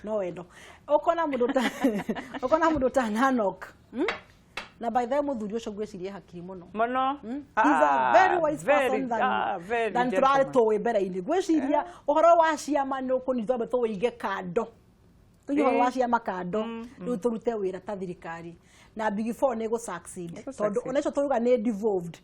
No wendo, ũkona mũndũ ta Nanok, Na by the way, mũthuri ũcio ngwĩciria hakiri mũno. Mũno. He's a very wise very, person than, very than tũrarĩ gentleman. tũĩ mbere-inĩ. Ngwĩciria ũhoro wa ciama nĩ ũkũnyitwo, ambe tũwĩige kando, tũige ũhoro wa ciama kando, rĩu tũrute wĩra ta thirikari, na Big Four nĩ gũ succeed, Nĩ tondũ gũ-succeed. ona icio tũruga nĩ devolved.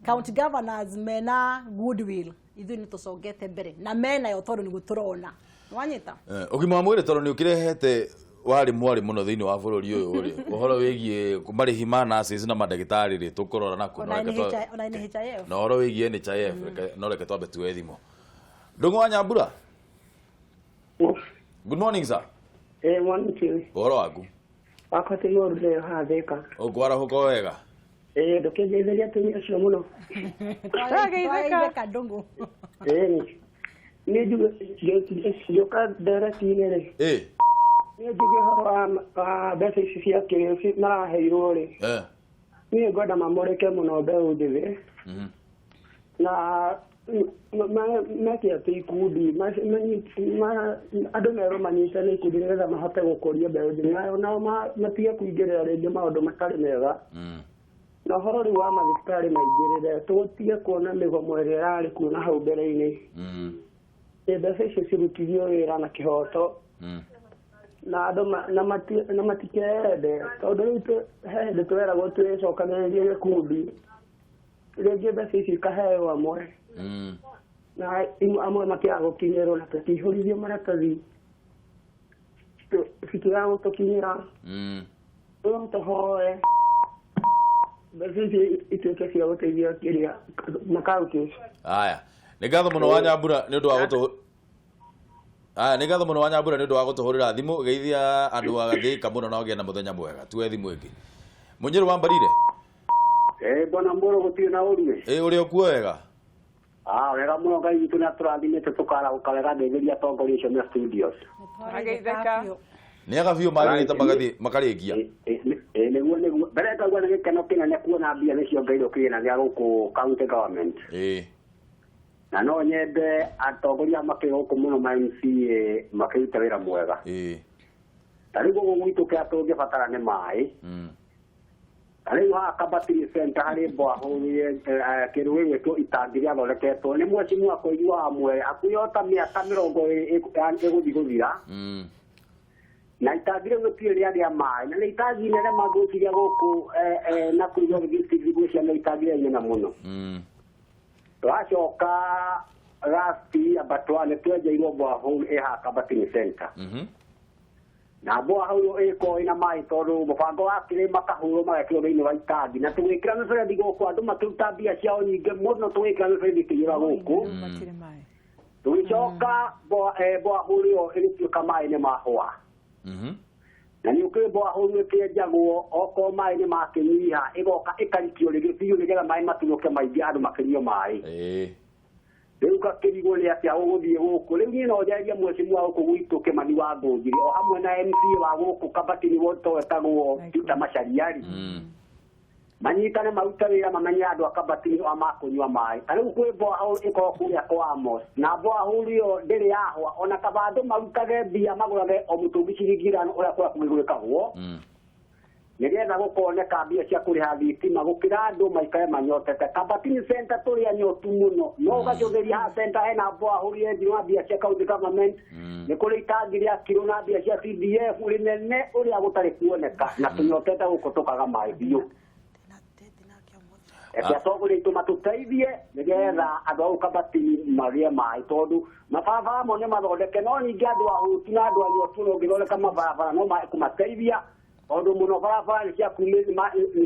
County governors mena goodwill, ithuĩ nĩ tũcongete mbere na menayo, tondũ nĩguo tũrona wanyita. Ũgima wa mwĩrĩ, tondũ nĩ ũkĩrehete warĩ mwarĩ mũno thĩinĩ wa bũrũri ũyũ rĩ, ũhoro wĩgiĩ marĩhi ma nurses na mandagĩtarĩ rĩ, tũkũrora nako. Ona NHI, ona NHIF. Na ũhoro wĩgiĩ NHIF, no reke twambe tuoe thimũ. Ndũng'ũ wa Nyambura, good morning, sir. Mwaniki. Ũhoro waku? Wakwa ti mũru, leo hathĩka. Ũkwarahũka wega? Ndũkĩngeithĩria atumia acio mũno. Twageithĩka, Ndũng'ũ. Niĩ njuge ngĩũka ndereti-inĩ rĩ, niĩ njuge ũhoro wa mbeca ici cia kĩrĩa maraheirwo rĩ, niĩ ngwenda mamũrĩke mũno mbeũ njĩthĩ, na meke atĩ ikundi andũ merwo manyitane ikundi nĩgetha mahote gũkũria mbeũ njĩthĩ, nao matige kũingĩrĩra rĩngĩ maũndũ matarĩ mega. Na ũhoro rĩu wa mathibitarĩ maingĩrĩre, tũtige kuona mĩgomo ĩrĩa ĩrarĩ kuo na hau mbere-inĩ. Mbeca icio cirutithio wĩra na kĩhoto, na andũ na matikeyende, tondũ rĩu he hĩndĩ tweragwo twĩcokanĩrĩrie gĩkundi, rĩngĩ mbeca ici ikaheo amwe, na amwe makĩaga gũkinyĩrwo, na tũkĩihũrithio maratathi citigaga gũtũkinyĩra. Rĩu tũhoe mbeca ici ituĩke cia gũteithia kĩrĩa makaunti. Aya, nĩ ngatho mũno wa Nyambura nĩ ũndũ wa gũtũ aya, nĩ ngatho mũno wa Nyambura nĩ ũndũ wa gũtũhũrĩra thimũ. Geithia andũ a Thĩka mũno na ũgĩe na mũthenya mwega. Tuwe thimũ ĩngĩ. Mũnyĩrĩ wa Mbarire. Bwana Mboro, gũtirĩ na ũrume. Ĩ, ũrĩ okuo wega? Ah, wega mũno, Ngai witũ nĩ atũrathimĩte tũkarahũka wega. Ngeithĩria atongoria acio me studios. Ageithĩka. Nĩ aga biũ magĩrĩte magathiĩ makarĩkia. Nĩguo nĩguo. Mbere ngaigua nĩ gĩkeno kĩnene kuona mbia nĩ ciongereirwo kĩgĩna gĩa gũkũ county government. Na no nyende atongoria makĩrĩ gũkũ mũno ma MCA makĩruta wĩra mwega. Ta rĩu gũkũ gwitũ kĩrĩa tũngĩbatara nĩ maĩ. Ta rĩu haha Kabatini Center harĩ borehole kĩndũ gĩgwĩtwo itangi rĩathondeketwo nĩ mwecimu akũigua wa mwere hakuhĩ o ta mĩaka 20 ĩgũthiĩ gũthira. Na itangi rĩu gũtirĩ rĩagĩa maĩ na nĩ itangi inene mangĩciria gũkũ na kũu North District ngwĩciria nĩ itangi rĩrĩa inene mũno. Twacoka last year but one nĩ twenjeirwo borehole ĩ haha Kabatini Center. Na borehole ĩyo ĩkorwo ĩna maĩ tondũ mũbango wakĩrĩ makahũrwo magekĩrwo thĩinĩ wa itangi na tũgĩkĩra mĩberethi gũkũ andũ makĩruta mbia ciao nyingĩ mũno tũgĩkĩra mĩberethi ĩkĩiyũra gũkũ. Tũgĩcoka borehole ĩyo ĩgĩtuĩka maĩ nĩ mahũa. Na nĩ ũkĩũĩ borehole ĩkĩenjagwo okorwo maĩ nĩ makĩnyiha ĩgoka ĩkarikio rĩngĩ biũ nĩgetha maĩ matunũke maingĩ andũ makĩnyue maĩ. Rĩu ngakĩrigwo nĩ atĩa gũgũthiĩ gũkũ. Rĩu niĩ no njarĩrie mwecimu wa gũkũ gwitũ Kĩmani wa Ngũnjiri o hamwe na MCA wa gũkũ Kabatini ward to wetagwo Peter Macharia-rĩ. Manyitane marute wĩra mamenye andũ a Kabatini o makũnyua maĩ. Ta rĩu kwĩ borehole ĩkoragwo kũrĩa kwa Amos na borehole ĩyo ndĩrĩ yahwa ona kaba andũ marutage mbia magũrage o mũtũngi ciringi 5 ũrĩa kũrĩa kũgĩgwĩkagwo. Nĩgetha gũkoneka mbia cia kũrĩha thitima gũkĩra andũ maikare manyotete. Kabatini Center tũrĩ anyotu mũno no ũgacũthĩria haha center hena borehole yenjirwo na mbia cia county government. Nĩ kũrĩ itangi rĩakirwo na mbia cia CDF rĩnene ũrĩa gũtarĩ kuoneka na tũnyotete gũkũ tũkaga maĩ biũ. Reke atongoria aitũ matũteithie nĩgetha andũ a gũkũ Kabatini magĩe maĩ tondũ mabarabara mo nĩ mathondeke no ningĩ andũ ahũtu na andũ anyotu no ũngĩthondeka mabarabara no kũmateithia tondũ mũno barabara nĩ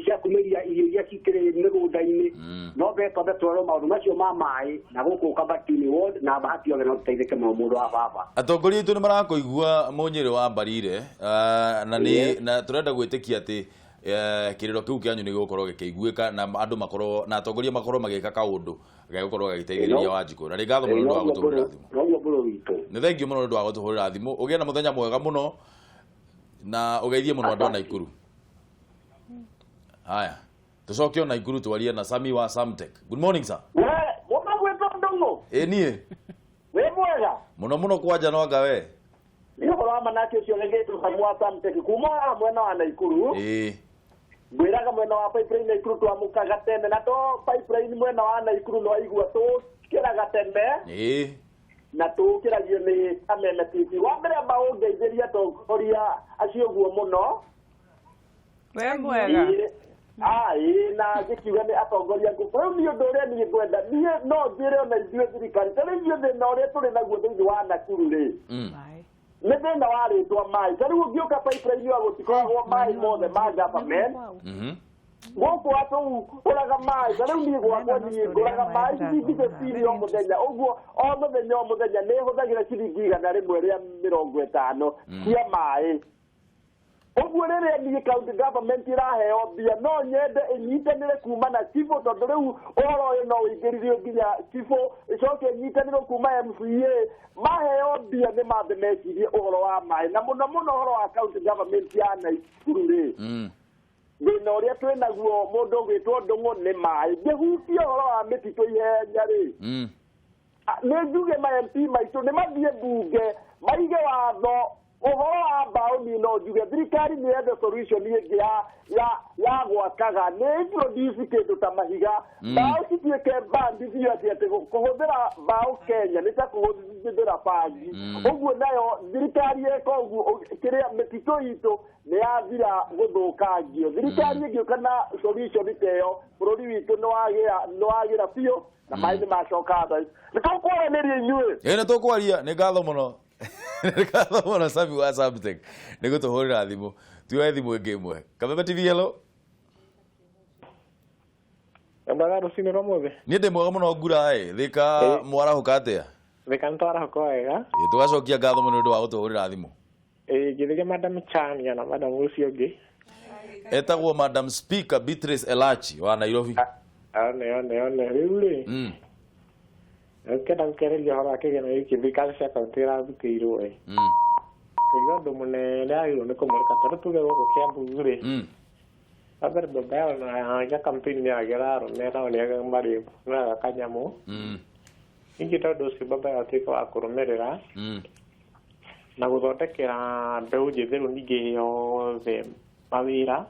cia kumĩria irio iria cikĩrĩ mĩgũnda-inĩ no mbere twambe tũrorwo maũndũ macio ma maĩ na gũkũ Kabatini ward na bahati yothe no tũteithĩke mũno mũndũ wa baba. Atongoria aitũ nĩ marakũigua Mũnyĩrĩ wa Mbarire na nĩ na tũrenda gwĩtĩkia atĩ kĩrĩro kĩu kĩanyu nĩ gĩgũkorwo gĩkĩiguĩka na andũ makorwo na atongoria makorwo magĩka kaũndũ gegũkorwo gagĩteithĩrĩria Wanjikũ. Na nĩ ngatho mũno nĩ ũndũ wa gũtũhũrĩra thimũ. Noguo mbũrũ witũ. Nĩ thengiũ mũno nĩ ũndũ wa gũtũhũrĩra thimũ. Ũgĩe na mũthenya mwega mũno na ũgeithie mũno andũ a Naikuru. Haya, tũcoke o Naikuru twarie na Sami wa Samtech. Good morning, sir. We, ũmagwĩtwo Ndung'u? Ĩ niĩ. Wĩ mwega? Mũno mũno kwanja no anga we. Nĩ ũhoro wa manake ũcio rĩngĩ Samu wa Samtech kuma haha mwena wa Naikuru. Ngwĩraga mwena wa Pipeline Naikuru twamũkaga tene na to Pipeline mwena wa Naikuru no waigua tũkĩraga tene. Na tũkĩragio nĩ Kameme TV. Wa mbere amba ũngeithĩrie atongoria acio ũguo mũno. We mwega. Ĩĩ, na ngĩkiuga nĩ atongoria ngũkũ. Rĩu niĩ ũndũ ũrĩa niĩ ngwenda, niĩ no njĩre ona ithuĩ thirikari, ta rĩu ithuĩ thĩna ũrĩa tũrĩ naguo thĩinĩ wa Nakuru rĩ, nĩ thĩna wa rĩtwa maĩ. Ta rĩu ũngĩũka pipeline ĩyo gũtikoragwo maĩ mothe ma government. Gũkũ atũ ngũraga maĩ, ta rĩu niĩ gwakwa niĩ ngũraga maĩ ciringi 15 o mũthenya. Ũguo o mũthenya o mũthenya nĩ hũthagĩra ciringi 150 cia maĩ. Ũguo rĩrĩa niĩ county government ĩraheo mbia no nyende ĩnyitanĩre kuma na cibũ tondũ rĩu ũhoro ũyũ no ũingĩririo nginya cibũ ĩcoke ĩnyitanĩrwo kuma MCA maheo mbia nĩ mambe mecirie ũhoro wa maĩ na mũno mũno ũhoro wa county government ya Naikuru rĩ. Thĩna ũrĩa twĩ naguo mũndũ ũgwĩtwo Ndung'u nĩ maĩ. Ngĩhutia ũhoro wa mĩtitũ ihenya rĩ, nĩ njuge ma MP maitũ nĩ mathiĩ mbunge maige watho ũhoro wa mbaũ. Niĩ no njuge thirikari nĩ yethe solution ĩngĩ ya gwakaga nĩ introduce kĩndũ ta mahiga mbaũ cituĩke bandi biũ atĩ kũhũthĩra mbaũ Kenya nĩ ta kũhũthĩra bangi. Ũguo nayo thirikari ĩka ũguo kĩrĩa mĩtitũ itũ nĩ yathira gũthũkangio. Thirikari ĩngĩũka na solution ta ĩyo bũrũri witũ nĩ wagĩra biũ na maĩ nĩ macoka thaa ici. Nĩ tũkwaranĩria inyuĩ. Ĩ nĩ tũkwaria. Nĩ ngatho mũno. Nĩ ngatho mũno Sami wa Samtech nĩ gũtũhũrĩra thimũ. Tuoe thimũ ĩngĩ ĩmwe. Kameme TV, hello. Mwega rũcinĩ rwa mũthĩ. Niĩ ndĩ mwega mũno ngura ĩ thĩka mwarahũka atĩa? Thĩka nĩ twarahũka wega. Ĩ tũgacokia ngatho mũno nĩ ũndũ wa gũtũhũrĩra thimũ. Ĩ ngĩthĩria Madam Chania na Madam ũcio ũngĩ. Etagwo Madam Speaker Beatrice Elachi wa Nairobi. One one one rĩu rĩ ũkĩenda gũkĩarĩria ũhoro wa kĩgĩna gĩkĩ thirikari cia kaũntĩ ĩrathukĩirwo ĩ. Nĩguo ũndũ mũnene agĩrĩirwo nĩ kũmũrĩka tondũ tuge gũkũ Kiambu rĩ, wa mbere baba yao na ya campaign nĩ agera arũme nao nĩ marĩ naga kanyamũ. Ningĩ tondũ ũcio baba yao atuĩke wa kũrũmĩrĩra na gũthondekera mbeũ njĩthĩ rĩu ningĩ yothe mawĩra,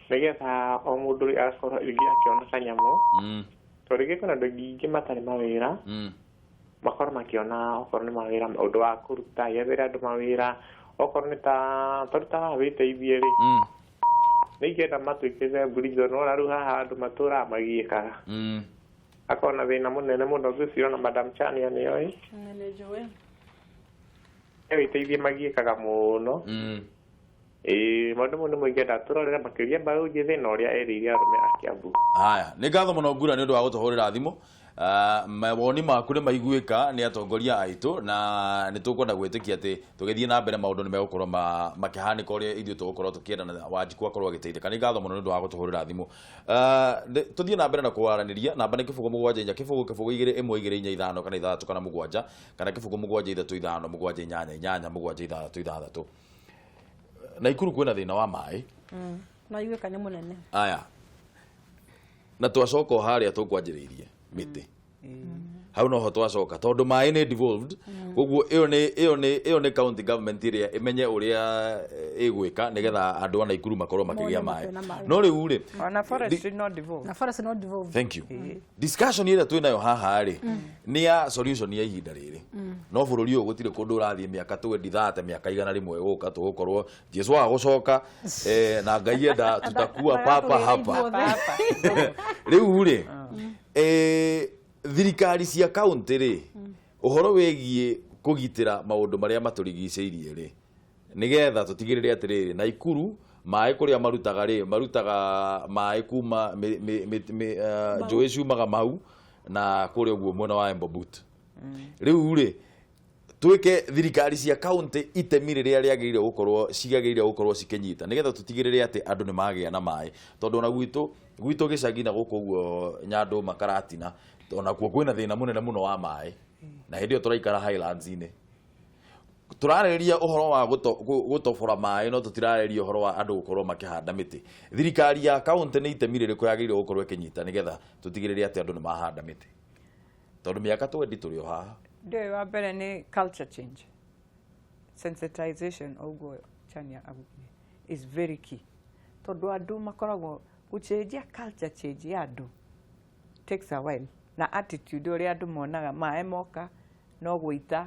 nĩgetha o mũndũ agakorwo rĩngĩ akĩona kanyamũ, tondũ rĩngĩ kwĩna andũ aingĩ matarĩ mawĩra, makorwo makĩona okorwo nĩ mawĩra ũndũ wa kũruta, yethere andũ mawĩra, okorwo nĩ ta tondũ ta haha wĩteithie rĩ, nĩ ingĩenda matuĩkĩte prison. Wona rĩu haha andũ matũraga magiĩkaga, akorwo na thĩna mũnene mũno. Ngwĩciria ona Madam Chania nĩoĩ. Nĩ njũĩ. Wĩteithie magiĩkaga mũno. Ĩĩ, maũndũ mau nĩmo ingĩenda tũrorere makĩria mbeũ njĩthĩ na ũrĩa erĩire arũme a Kiambu. Haya, nĩ ngatho mũno Ngura nĩ ũndũ wa gũtũhũrĩra thimũ. Mawoni maku nĩ maiguĩka nĩ atongoria aitũ, na nĩ tũkwenda gwĩtĩkia atĩ tũgĩthiĩ na mbere maũndũ nĩ megũkorwo makĩhanĩka ũrĩa ithuĩ tũgũkorwo tũkĩenda na Wanjikũ akorwo agĩteithĩka. Nĩ ngatho mũno nĩ ũndũ wa gũtũhũrĩra thimũ. Tũthiĩ na mbere na kwaranĩria. Namba nĩ 0 7 4 0 0 2 1 2 4 5 kana 6 kana 7 kana 0 7 3 5 7 8 8 7 6 6. Naikuru kwĩna thĩna wa maĩ. No iguĩka nĩ mũnene. Aya, na twacoka o harĩa tũkwanjĩrĩirie mĩtĩ, hau noho twacoka tondũ maĩ nĩ devolved. Koguo ĩyo nĩ county government ĩrĩa ĩmenye ũrĩa ĩgwĩka nĩgetha andũ a Naikuru makorwo makĩgĩa mone maĩ. makĩona maĩ. No rĩu rĩ, Ona forestry no devolved. Na forest no devolved. Thank you. Discussion ĩrĩa twĩnayo haha rĩ, nĩ ya solution ya ihinda rĩrĩ, no bũrũri ũyũ gũtirĩ kũndũ ũrathiĩ mĩaka 20 30, mĩaka 100 gũka tũgũkorwo Jesu agũcoka, na Ngai enda tutakuwa papa hapa. Rĩu rĩ, thirikari cia kaunti rĩ, ũhoro wĩgiĩ kũgitĩra maũndũ marĩa matũrigicĩirie rĩ, nĩgetha tũtigĩrĩre atĩrĩrĩ, Naikuru maĩ kũrĩa marutaga rĩ, marutaga maĩ kuma njũĩ ciumaga mau na kũrĩa ũguo mwena wa Embobut. Rĩu rĩ, twĩke thirikari cia kaunti itemi rĩrĩa rĩagĩrĩire gũkorwo ciagĩrĩire gũkorwo cikĩnyita nĩgetha tũtigĩrĩre atĩ andũ nĩ magĩa na maĩ, tondũ ona gwitũ gĩcagi na gũkũ ũguo Nyandũma Karatina, onakuo kwĩna thĩna mũnene mũno wa maĩ, na hĩndĩ ĩyo tũraikara highlands-inĩ. Tũrarĩrĩria ũhoro wa gũtobora maĩ, no tũtirarĩrĩria ũhoro wa andũ gũkorwo makĩhanda mĩtĩ. Thirikari ya kaunti nĩ itemi rĩrĩkũ yagĩrĩire gũkorwo ĩkĩnyita nĩgetha tũtigĩrĩre atĩ andũ nĩ mahanda mĩtĩ, tondũ mĩaka 20 tũrĩ o haha? Ndio, wa mbere nĩ culture change, sensitization, ũguo Chania augire, is very key, tondũ andũ makoragwo gũcenjia culture change ya andũ takes a while, na attitude ũrĩa andũ monaga maĩ moka no gũita.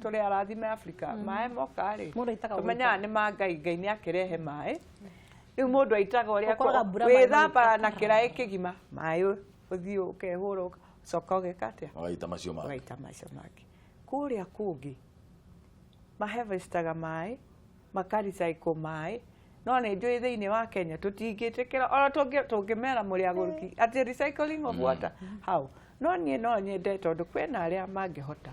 Tũrĩ arathime Africa, maĩ moka rĩ, Mũndũ aitaga. Tũmenyaga nĩ ma Ngai, Ngai nĩ akĩrehe maĩ. Rĩu mũndũ aitaga ũrĩa Ũkoraga mbura maĩ wĩthambaga na maita. Kĩraĩ kĩgima maĩ, ũthiĩ ũkehũra, ũcoka ũgeka atĩa? Magaita macio mangĩ. Ũgaita macio mangĩ. Kũrĩa kũngĩ maharvestaga maĩ, makarecycle maĩ, no nĩ njũĩ thĩinĩ wa Kenya tũtingĩtĩkĩra ona tũngĩmera mũrĩ agũrũki atĩ recycling of water how. No niĩ no nyende, tondũ kwĩna arĩa mangĩhota,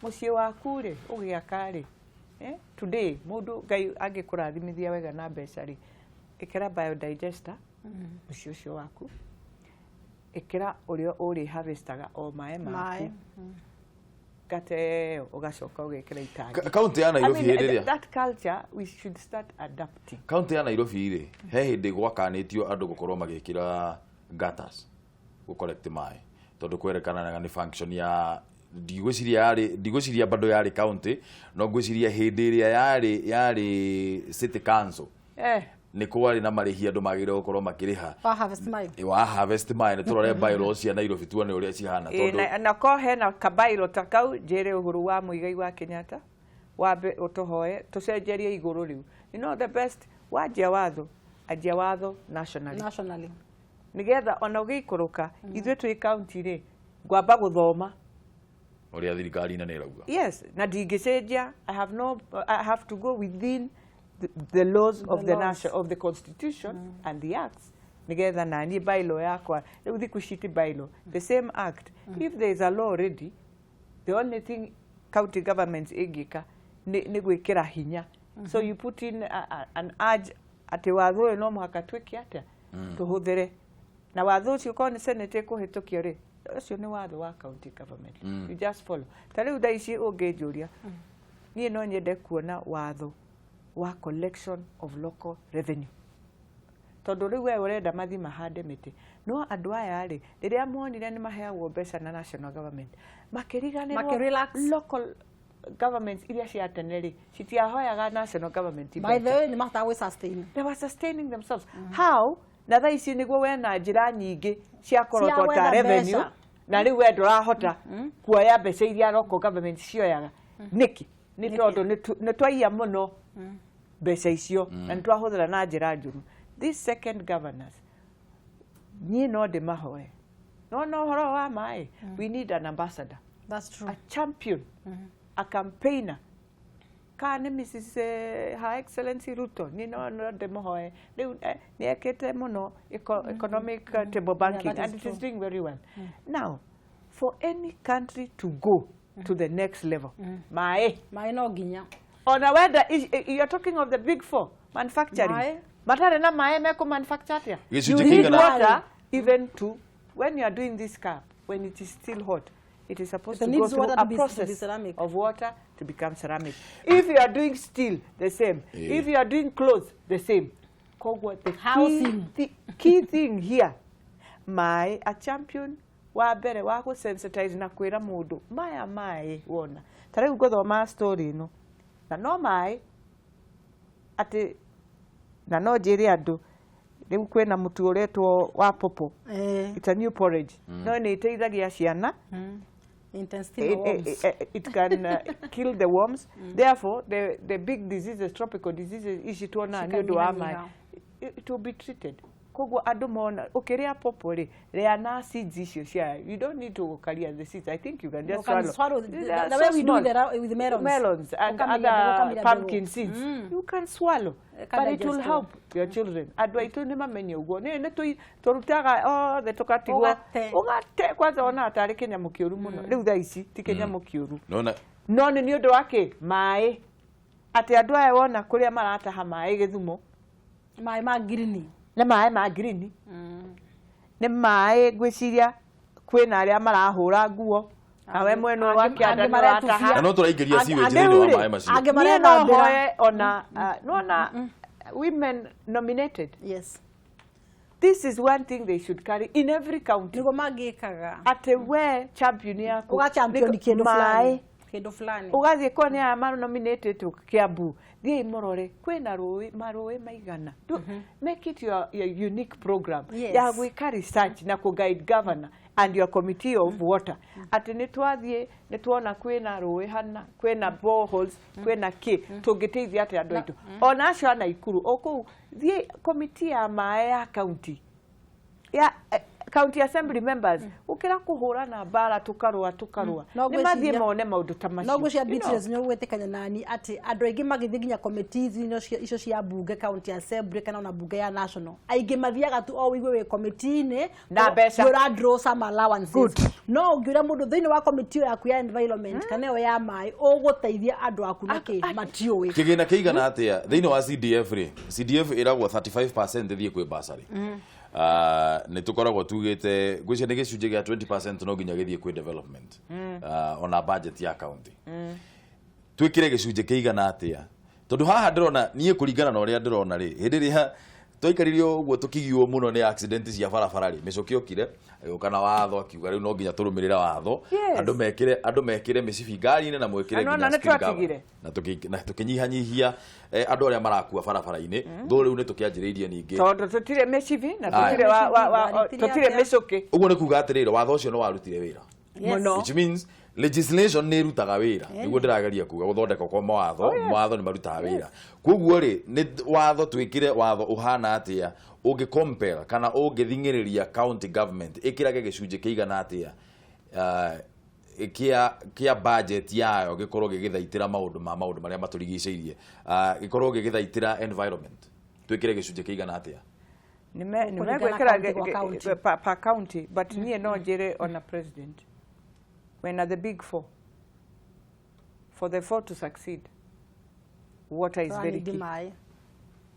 mũciĩ waku rĩ, ũgĩaka rĩ, today mũndũ Ngai angĩkũrathimithia wega na mbeca rĩ, ĩkĩra biodigester mũciĩ ũcio waku, ĩkĩra ũrĩa ũrĩ harvestaga o maĩ maku Maĩ. Gateo ũgacoka ũgekĩra itangi. Kaunti ya Nairobi, I mean, hĩndĩ ĩrĩa that culture we should start adapting. Kaunti ya Nairobi rĩ, he hĩndĩ gwakanĩtio andũ gũkorwo magĩkĩra gutters gũ collect maĩ, tondũ kwerekanaga nĩ function ya, ndigwĩciria bado yarĩ county, no ngwĩciria hĩndĩ ĩrĩa yarĩ city council, nĩ kwarĩ na marĩhi andũ magĩrĩire gũkorwo makĩrĩha Wa harvest maĩ. Wa harvest maĩ. Nĩ tũrore bylaws cia Nairobi tuone ũrĩa cihana, tondũ Na ko hena kabairo ta kau, njĩre Uhuru wa Muigai wa Kenyatta wambe ũtũhoe tũcenjerie igũrũ rĩu. You know the best, wanjia watho, anjia watho nationally, Nationally. Nigetha ona ũgĩikũrũka ithuĩ twĩ county rĩ, ngwamba gũthoma ũrĩa thirikari nene ĩrauga. Yes, na ndingĩcenjia. I have no, I have to go within the laws of the laws. nation, of the constitution and the acts, nigetha naniĩ bylaw yakwa rĩu thikũ ici ti bylaw, the same act. If there is a law already, the only thing county governments ĩngĩka nĩ gwĩkĩra hinya. So you put in an urge atĩ watho ũyũ no mũhaka twĩke atĩa, tũhũthĩre, na watho ũcio korwo nĩ senate ĩkũhĩtũkio rĩ, ũcio nĩ watho wa county government. You just follow. Ta rĩu thaa ici ũngĩnjũria Niĩ no nyende kuona watho wa collection of local revenue, tondũ rĩu we ũrenda mathiĩ mahande mĩtĩ, no andũ aya rĩ, rĩrĩa monire nĩ maheagwo mbeca na national government, makĩriganĩrwo. Makĩrelax. Local governments iria cia tene rĩ, citiahoyaga national government By mbeca. the way, nĩ mahotaga gwĩ sustain. They were sustaining themselves. How? Na thaa ici nĩguo wena njĩra nyingĩ cia kũrogota gwetha revenue, mbeca. Na rĩu we ndũrahota kuoya mbeca iria local government cioyaga. Nĩkĩ? Nĩ tondũ nĩ twaiya mũno mbeca icio na nĩ twahũthĩra na njĩra njũru. These second governors, niĩ no ndĩmahoe nona ũhoro wa maĩ, we need an ambassador. That's true. A champion, a campaigner, kana nĩ Mrs Her Excellency Ruto. Niĩ no ndĩmũhoe rĩu, nĩ ekĩte mũno economic table banking That is and it true. is doing very well. Now, for any country to go to the next level, maĩ. Maĩ no nginya. Ona wenda you're talking of the big four manufacturing, Maĩ. matarĩ na maĩ mekũ manufacture atĩa? Gĩcunjĩ You need kĩigana- water even to when you are doing this cup, when it is still hot, it is supposed It to go needs through water a to be process ceramic. Of water to become ceramic. If you are doing steel, the same. If you are doing clothes, the same. Koguo the key, Housing. the key thing here, maĩ, a champion wa mbere wa gũ sensitize na kwĩra mũndũ maya maĩ wona ta rĩu ngũthoma story ĩno na no maĩ atĩ na no njĩre andũ rĩu kwĩna mũtu ũretwo wa popo. It's a new porridge, no nĩ ĩteithagia ciana. Intestinal worms. It can kill the worms. Therefore, the big diseases, tropical diseases ici tuonaga nĩ ũndũ wa maĩ, Cikanyihanyiha. it will be treated. Koguo andũ mona ũkĩrĩa popo rĩ, rĩa na seeds icio cia, you don't need to carry the seeds. I think you can just You can swallow. swallow They are the so way we do small. with the melons. Melons and Ũkamĩria mbegũ, other ũkamĩria pumpkin mbegũ. seeds. You can swallow. Ĩka But it will digest. help your children. Andũ aitũ nĩ mamenye ũguo. Nĩ tũrutaga othe tũkatigwo. Ũgate. Ũgate kwanza ona tarĩ kĩnyamũ kĩũru mũno. Rĩu thaa ici ti kĩnyamũ kĩũru. Nona. No nĩ ũndũ wa kĩ? Maĩ. Atĩ andũ aya wona kũrĩa marataha maĩ Gĩthumo. Maĩ ma ngirini. Nĩ maĩ ma ngirini. Nĩ maĩ ngwĩciria kwĩna arĩa marahũra nguo. Nawe mwena ũyũ wa Angĩ- kĩanda angĩ nĩ maretubia. ũrataha. Na no tũraingĩria sewage Rĩu thĩinĩ wa rĩ, maĩ macio. Angĩ niĩ no marethambĩra. hoe ona nona women nominated. Yes. This is one thing they should carry in every county. Nĩguo mangĩkaga. Atĩ we champion yaku Ũga champion kĩndũ maĩ. fulani. Kĩndũ fulani. Ũgathiĩ ko nĩ aya manominated Kiambu, thiĩi mũrore kwĩna rũĩ, marũĩ maigana. Make it your unique program ya gwĩka research na kũ guide governor and your committee of water atĩ nĩ twathiĩ nĩ tuona kwĩna rũĩ hana, kwĩna boreholes, kwĩna kĩ, tũngĩteithia atĩa andũ aitũ ona acio a Naikuru o kũu. Thiĩ committee ya maĩ ya county, ya county assembly members, gũkĩra kũhũrana mbara tũkarũa tũkarũa, No nĩ mathiĩ ngwĩciria- mone maũndũ ta macio. No ngwĩciria Beatrice nĩ ũgwĩtĩkania nani atĩ andũ aingĩ magĩthiĩ nginya committees icio cia bunge, county assembly kana ona bunge ya national, aingĩ mathiaga tu o ũigue wĩ committee-inĩ Na mbeca. nĩ ũra draw some allowances. No ũngĩũria mũndũ thĩinĩ wa committee ĩyo yaku ya environment kana ĩyo ya maĩ ũgũteithia andũ aku na kĩ, matiũĩ. Kĩgĩna kĩigana atĩa thĩinĩ wa CDF rĩ? CDF ĩragwo 35% ĩthiĩ kwĩ bursary. Nĩ tũkoragwo tugĩte ngwĩciria nĩ gĩcunjĩ gĩa 20% no nginya gĩthiĩ kwĩ development, ona budget ya county. Twĩkĩre gĩcunjĩ kĩigana atĩa? Tondũ haha ndĩrona niĩ, kũringana na ũrĩa ndĩrona rĩ, hĩndĩ ĩrĩa twaikaririo ũguo tũkĩgiwo mũno nĩ accident cia barabara rĩ, Mĩcũkĩ okire agĩũka na watho akiuga rĩu no nginya tũrũmĩrĩre watho. Andũ mekĩre mĩcibi ngari-inĩ na mwĩkĩre Na nĩwona nginya nĩ screen cover. twatigire. Na tũkĩnyihanyihia andũ arĩa marakua barabara-inĩ thũ. Rĩu nĩ tũkĩanjĩrĩirie ningĩ. Tondũ tũtirĩ mĩcibi na Aya. tũtirĩ Ngari tũtirĩ atĩa? mĩcũkĩ. Ũguo nĩ kuga atĩrĩrĩ, watho ũcio nĩ warutire wĩra, Mũno. which means legislation nĩ ĩrutaga wĩra. Nĩguo ndĩrageria kuga, gũthondekwo kwa mawatho. Oh, yes. Mawatho nĩ marutaga wĩra. Koguo rĩ, nĩ watho twĩkĩre watho ũhana atĩa ũngĩ compel kana ũngĩthing'ĩrĩria county government ĩkĩrage gĩcunjĩ kĩigana atĩa kĩa budget yayo gĩkorwo gĩgĩthaitĩra maũndũ marĩa matũrigicĩirie, gĩkorwo gĩgĩthaitĩra environment? Twĩkĩre gĩcunjĩ kĩigana atĩa? Nĩ Kũringana megwĩkĩra county kwa county. per county, but niĩ no njĩre ona president, when are the big four, for the four to succeed, water is very Tũranindi key. maĩ.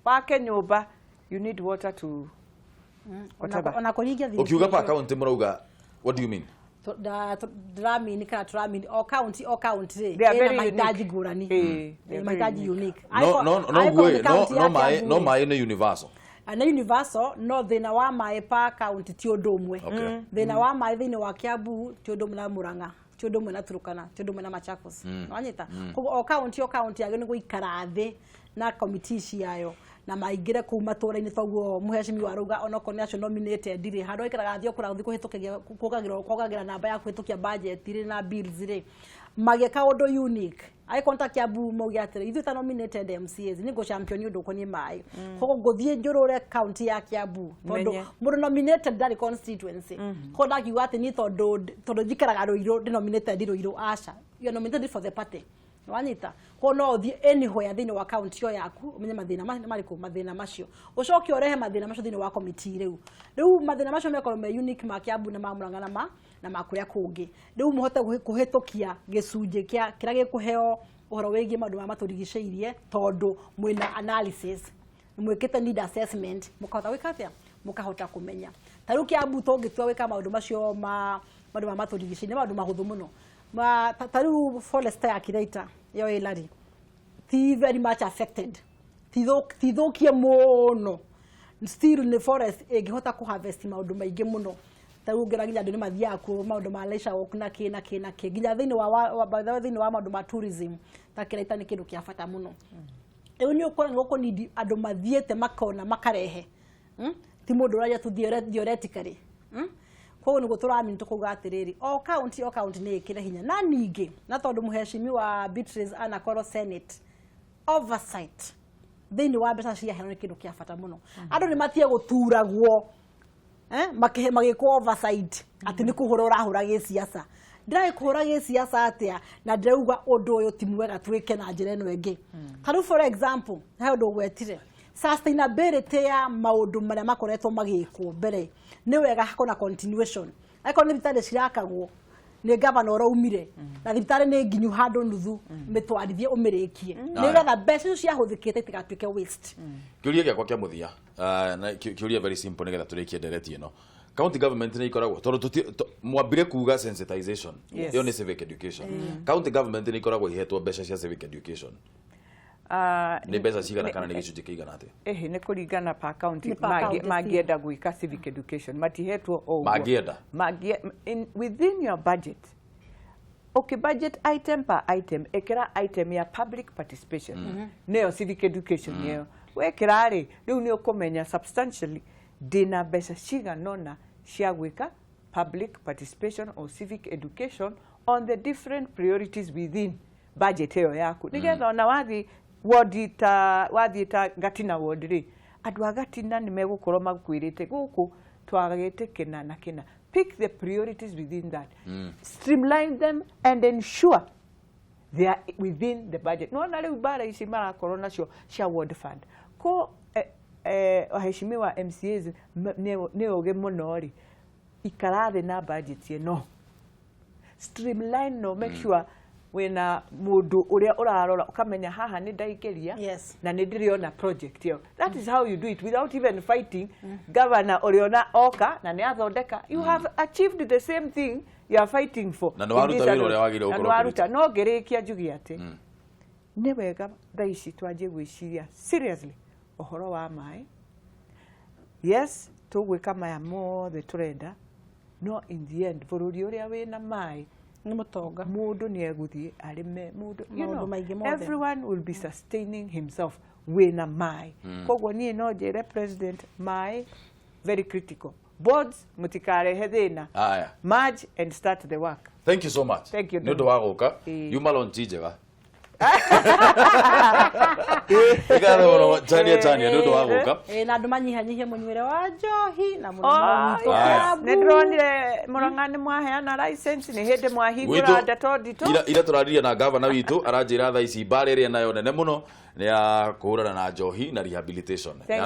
Wake nyũmba, you need water to whatever. Ona kũringia Ũkiuga per county mũrauga, what do you mean? Ndĩramini kana tũramini o county, o county rĩ They are ĩna very mahitaji unique. ngũrani. They are Ĩna mahitaji very unique. No no no Angĩkorwo guo nĩ no county no ya maĩ Kiambu no rĩ, maĩ nĩ universal. Nĩ universal, no thĩna wa maĩ pa county ti ũndũ ũmwe. Thĩna wa maĩ thĩinĩ wa Kiambu ti ũndũ ũmwe na Murang'a, ti ũndũ ũmwe na Turkana, ti ũndũ ũmwe na Machakos. Wanyita? Koguo o county, o county yagĩrĩirwo nĩ gũikara thĩ na committee ciayo na maingĩre kũu matũra-inĩ, toguo mũhecimiwa arauga, onokorwo nĩ acio nominated rĩ, handũ aikaraga thĩ okũra gũthiĩ kũhĩtũkĩria kũgagĩrwo namba ya kũhĩtũkia budget rĩ na bills rĩ, magĩka ũndũ unique. Angĩkorwo nĩ ta Kiambu, mauge atĩrĩ, ithuĩ ta nominated MCAs nĩ ngũ champion ũndũ ũkoniĩ maĩ, koguo ngũthiĩ njũrũre county ya Kiambu, tondũ Menye. mũndũ nominated ndarĩ constituency. Koguo ndakiuga atĩ niĩ tondũ njikaraga Rũirũ, ndĩ nominated Rũirũ, aca, you are nominated for the party. Wanyita? Koguo no ũthiĩ anywhere thĩinĩ wa county ĩyo yaku, ũmenye mathĩna marĩkũ, mathĩna macio, ũcoke ũrehe mathĩna macio thĩinĩ wa committee. Rĩu mathĩna macio mekorwo me unique ma Kiambu na ma Murang'a na ma kũrĩa kũngĩ. Rĩu mũhote kũhĩtũkia gĩcunjĩ kĩa kĩrĩa gĩkũheo ũhoro wĩgiĩ maũndũ marĩa matũrigicĩirie, tondũ mwĩna analysis, mwĩkĩte need assessment, mũkahota gwĩka atĩa, mũkahota kũmenya. Ta rĩu Kiambu tũngĩtua gwĩka maũndũ macio ma maũndũ marĩa matũrigicĩirie, nĩ maũndũ mahũthũ mũno. Ta rĩu forest ya Kiraita ĩyo ĩ Lari ti very much affected, ti thũkie mũno. Still nĩ forest ĩngĩhota kũ harvest maũndũ maingĩ mũno. Ta rĩu ũngĩona nginya andũ nĩ mathiaga kuo maũndũ ma leisure walk na kĩ na kĩ na kĩ, nginya thĩinĩ wa by the way, thĩinĩ wa maũndũ ma tourism ta Kiraita nĩ kĩndũ kĩa bata mũno. Rĩu nĩ ũkuona nĩ gũkũnidi andũ mathiĩte makona makarehe. Ti mũndũ ũraria tu theoretically. Koguo nĩguo tũramini tũkauga atĩrĩrĩ, o county, o county nĩ ĩkĩre hinya. Na ningĩ na tondũ mũhecimiwa Beatrice anakorwo Senate, oversight thĩinĩ wa mbeca ciaheanwo nĩ kĩndũ kĩa bata mũno. Andũ nĩ matige gũturagwo magĩkwo oversight atĩ nĩ kũhũra ũrahũra gĩciaca. Ndĩragĩkũhũra gĩciaca atĩa na ndĩrauga ũndũ ũyũ ti mwega, twĩke na njĩra ĩno ĩngĩ? Ta rĩu for example, he ũndũ ũgwetire, sustainability ya maũndũ marĩa makoretwo magĩkwo mbere. Nĩ wega hakorwo na continuation. Angĩkorwo nĩ thibitarĩ cirakagwo nĩ gavana ũraumire na thibitarĩ nĩ nginyu handũ nuthu, mĩtwarithie ũmĩrĩkie, nĩgetha mbeca icio ciahũthĩkĩte itigatuĩke waste. Kĩũria gĩakwa kĩa mũthia, na kĩũria very simple nĩgetha tũrĩkie ndereti ĩno. County government nĩ ikoragwo, tondũ mwambire kuga sensitization, ĩyo nĩ civic education, county government nĩ ikoragwo ihetwo mbeca cia civic education? Nĩ mbeca cigana kana nĩ gĩcunjĩ kĩigana atĩa? Ĩhĩ, nĩ kũringana per county. Nĩ per county. Mangĩenda gwĩka civic education, matihetwo o ũguo. Mangĩenda. Within your budget, okay, budget item per item, ĩkĩra item ya public participation, nĩyo civic education. Ĩyo wekĩra rĩ, rĩu nĩ ũkũmenya substantially ndĩna mbeca cigana ũna cia gwĩka public participation or civic education on the different priorities within budget ĩyo yaku, nĩgetha ona wathiĩ wodi ta wathiĩ ta Gatina ward rĩ, andũ a Gatina nĩ megũkorwo makwĩrĩte gũkũ twagĩte kĩna na kĩna. Pick the priorities within that, streamline them and ensure they are within the budget. Nona rĩu mbara ici marakorwo nacio cia ward fund ko waheshimiwa MCAs nĩ ũgĩ mũno rĩ, ikara thĩ na budget ĩno, streamline, no make sure wĩna mũndũ ũrĩa ũrarora, ũkamenya haha nĩ ndaingĩria na nĩ ndĩrĩona project ĩyo. That is how you do it without even fighting governor ũrĩona oka na nĩ athondeka. You have achieved the same thing you are fighting for. Na nĩ waruta wĩra ũrĩa wagĩrĩire Na gũkorwo nĩ waruta. No ngĩrĩkia njuge atĩ nĩ wega thaa ici twanjie gwĩciria seriously ũhoro wa maĩ. Yes, tũgwĩka maya mothe tũrenda, no in the end bũrũri ũrĩa wĩna maĩ nĩ mũtonga. Mũndũ nĩ egũthiĩ arĩme mũndũ you Maũndũ maingĩ mothe. Everyone will be sustaining himself wĩna maĩ. Koguo niĩ no njĩre president, maĩ very critical. Boards mũtikarehe thĩna. Aya. Merge and start the work. Thank you so much. Thank you. Nĩ ũndũ wa gũka. Yuma launch njega. Nĩ mũno Chania Chania nĩ ũndũ wa gũka. Ĩ, na andũ manyihanyihie mũnyuĩre wa njohi na mũno Oh, witũ Aya. Kiambu. Nĩ ndĩronire Mũrang'a nĩ mwaheana license, nĩ hĩndĩ mwahingũra Gwitũ- ndeto nditũ. Ira tũraririe na gavana witũ, aranjĩra thaa ici mbara ĩrĩa nayo nene mũno nĩ ya kũhũrana na njohi na rehabilitation. Thank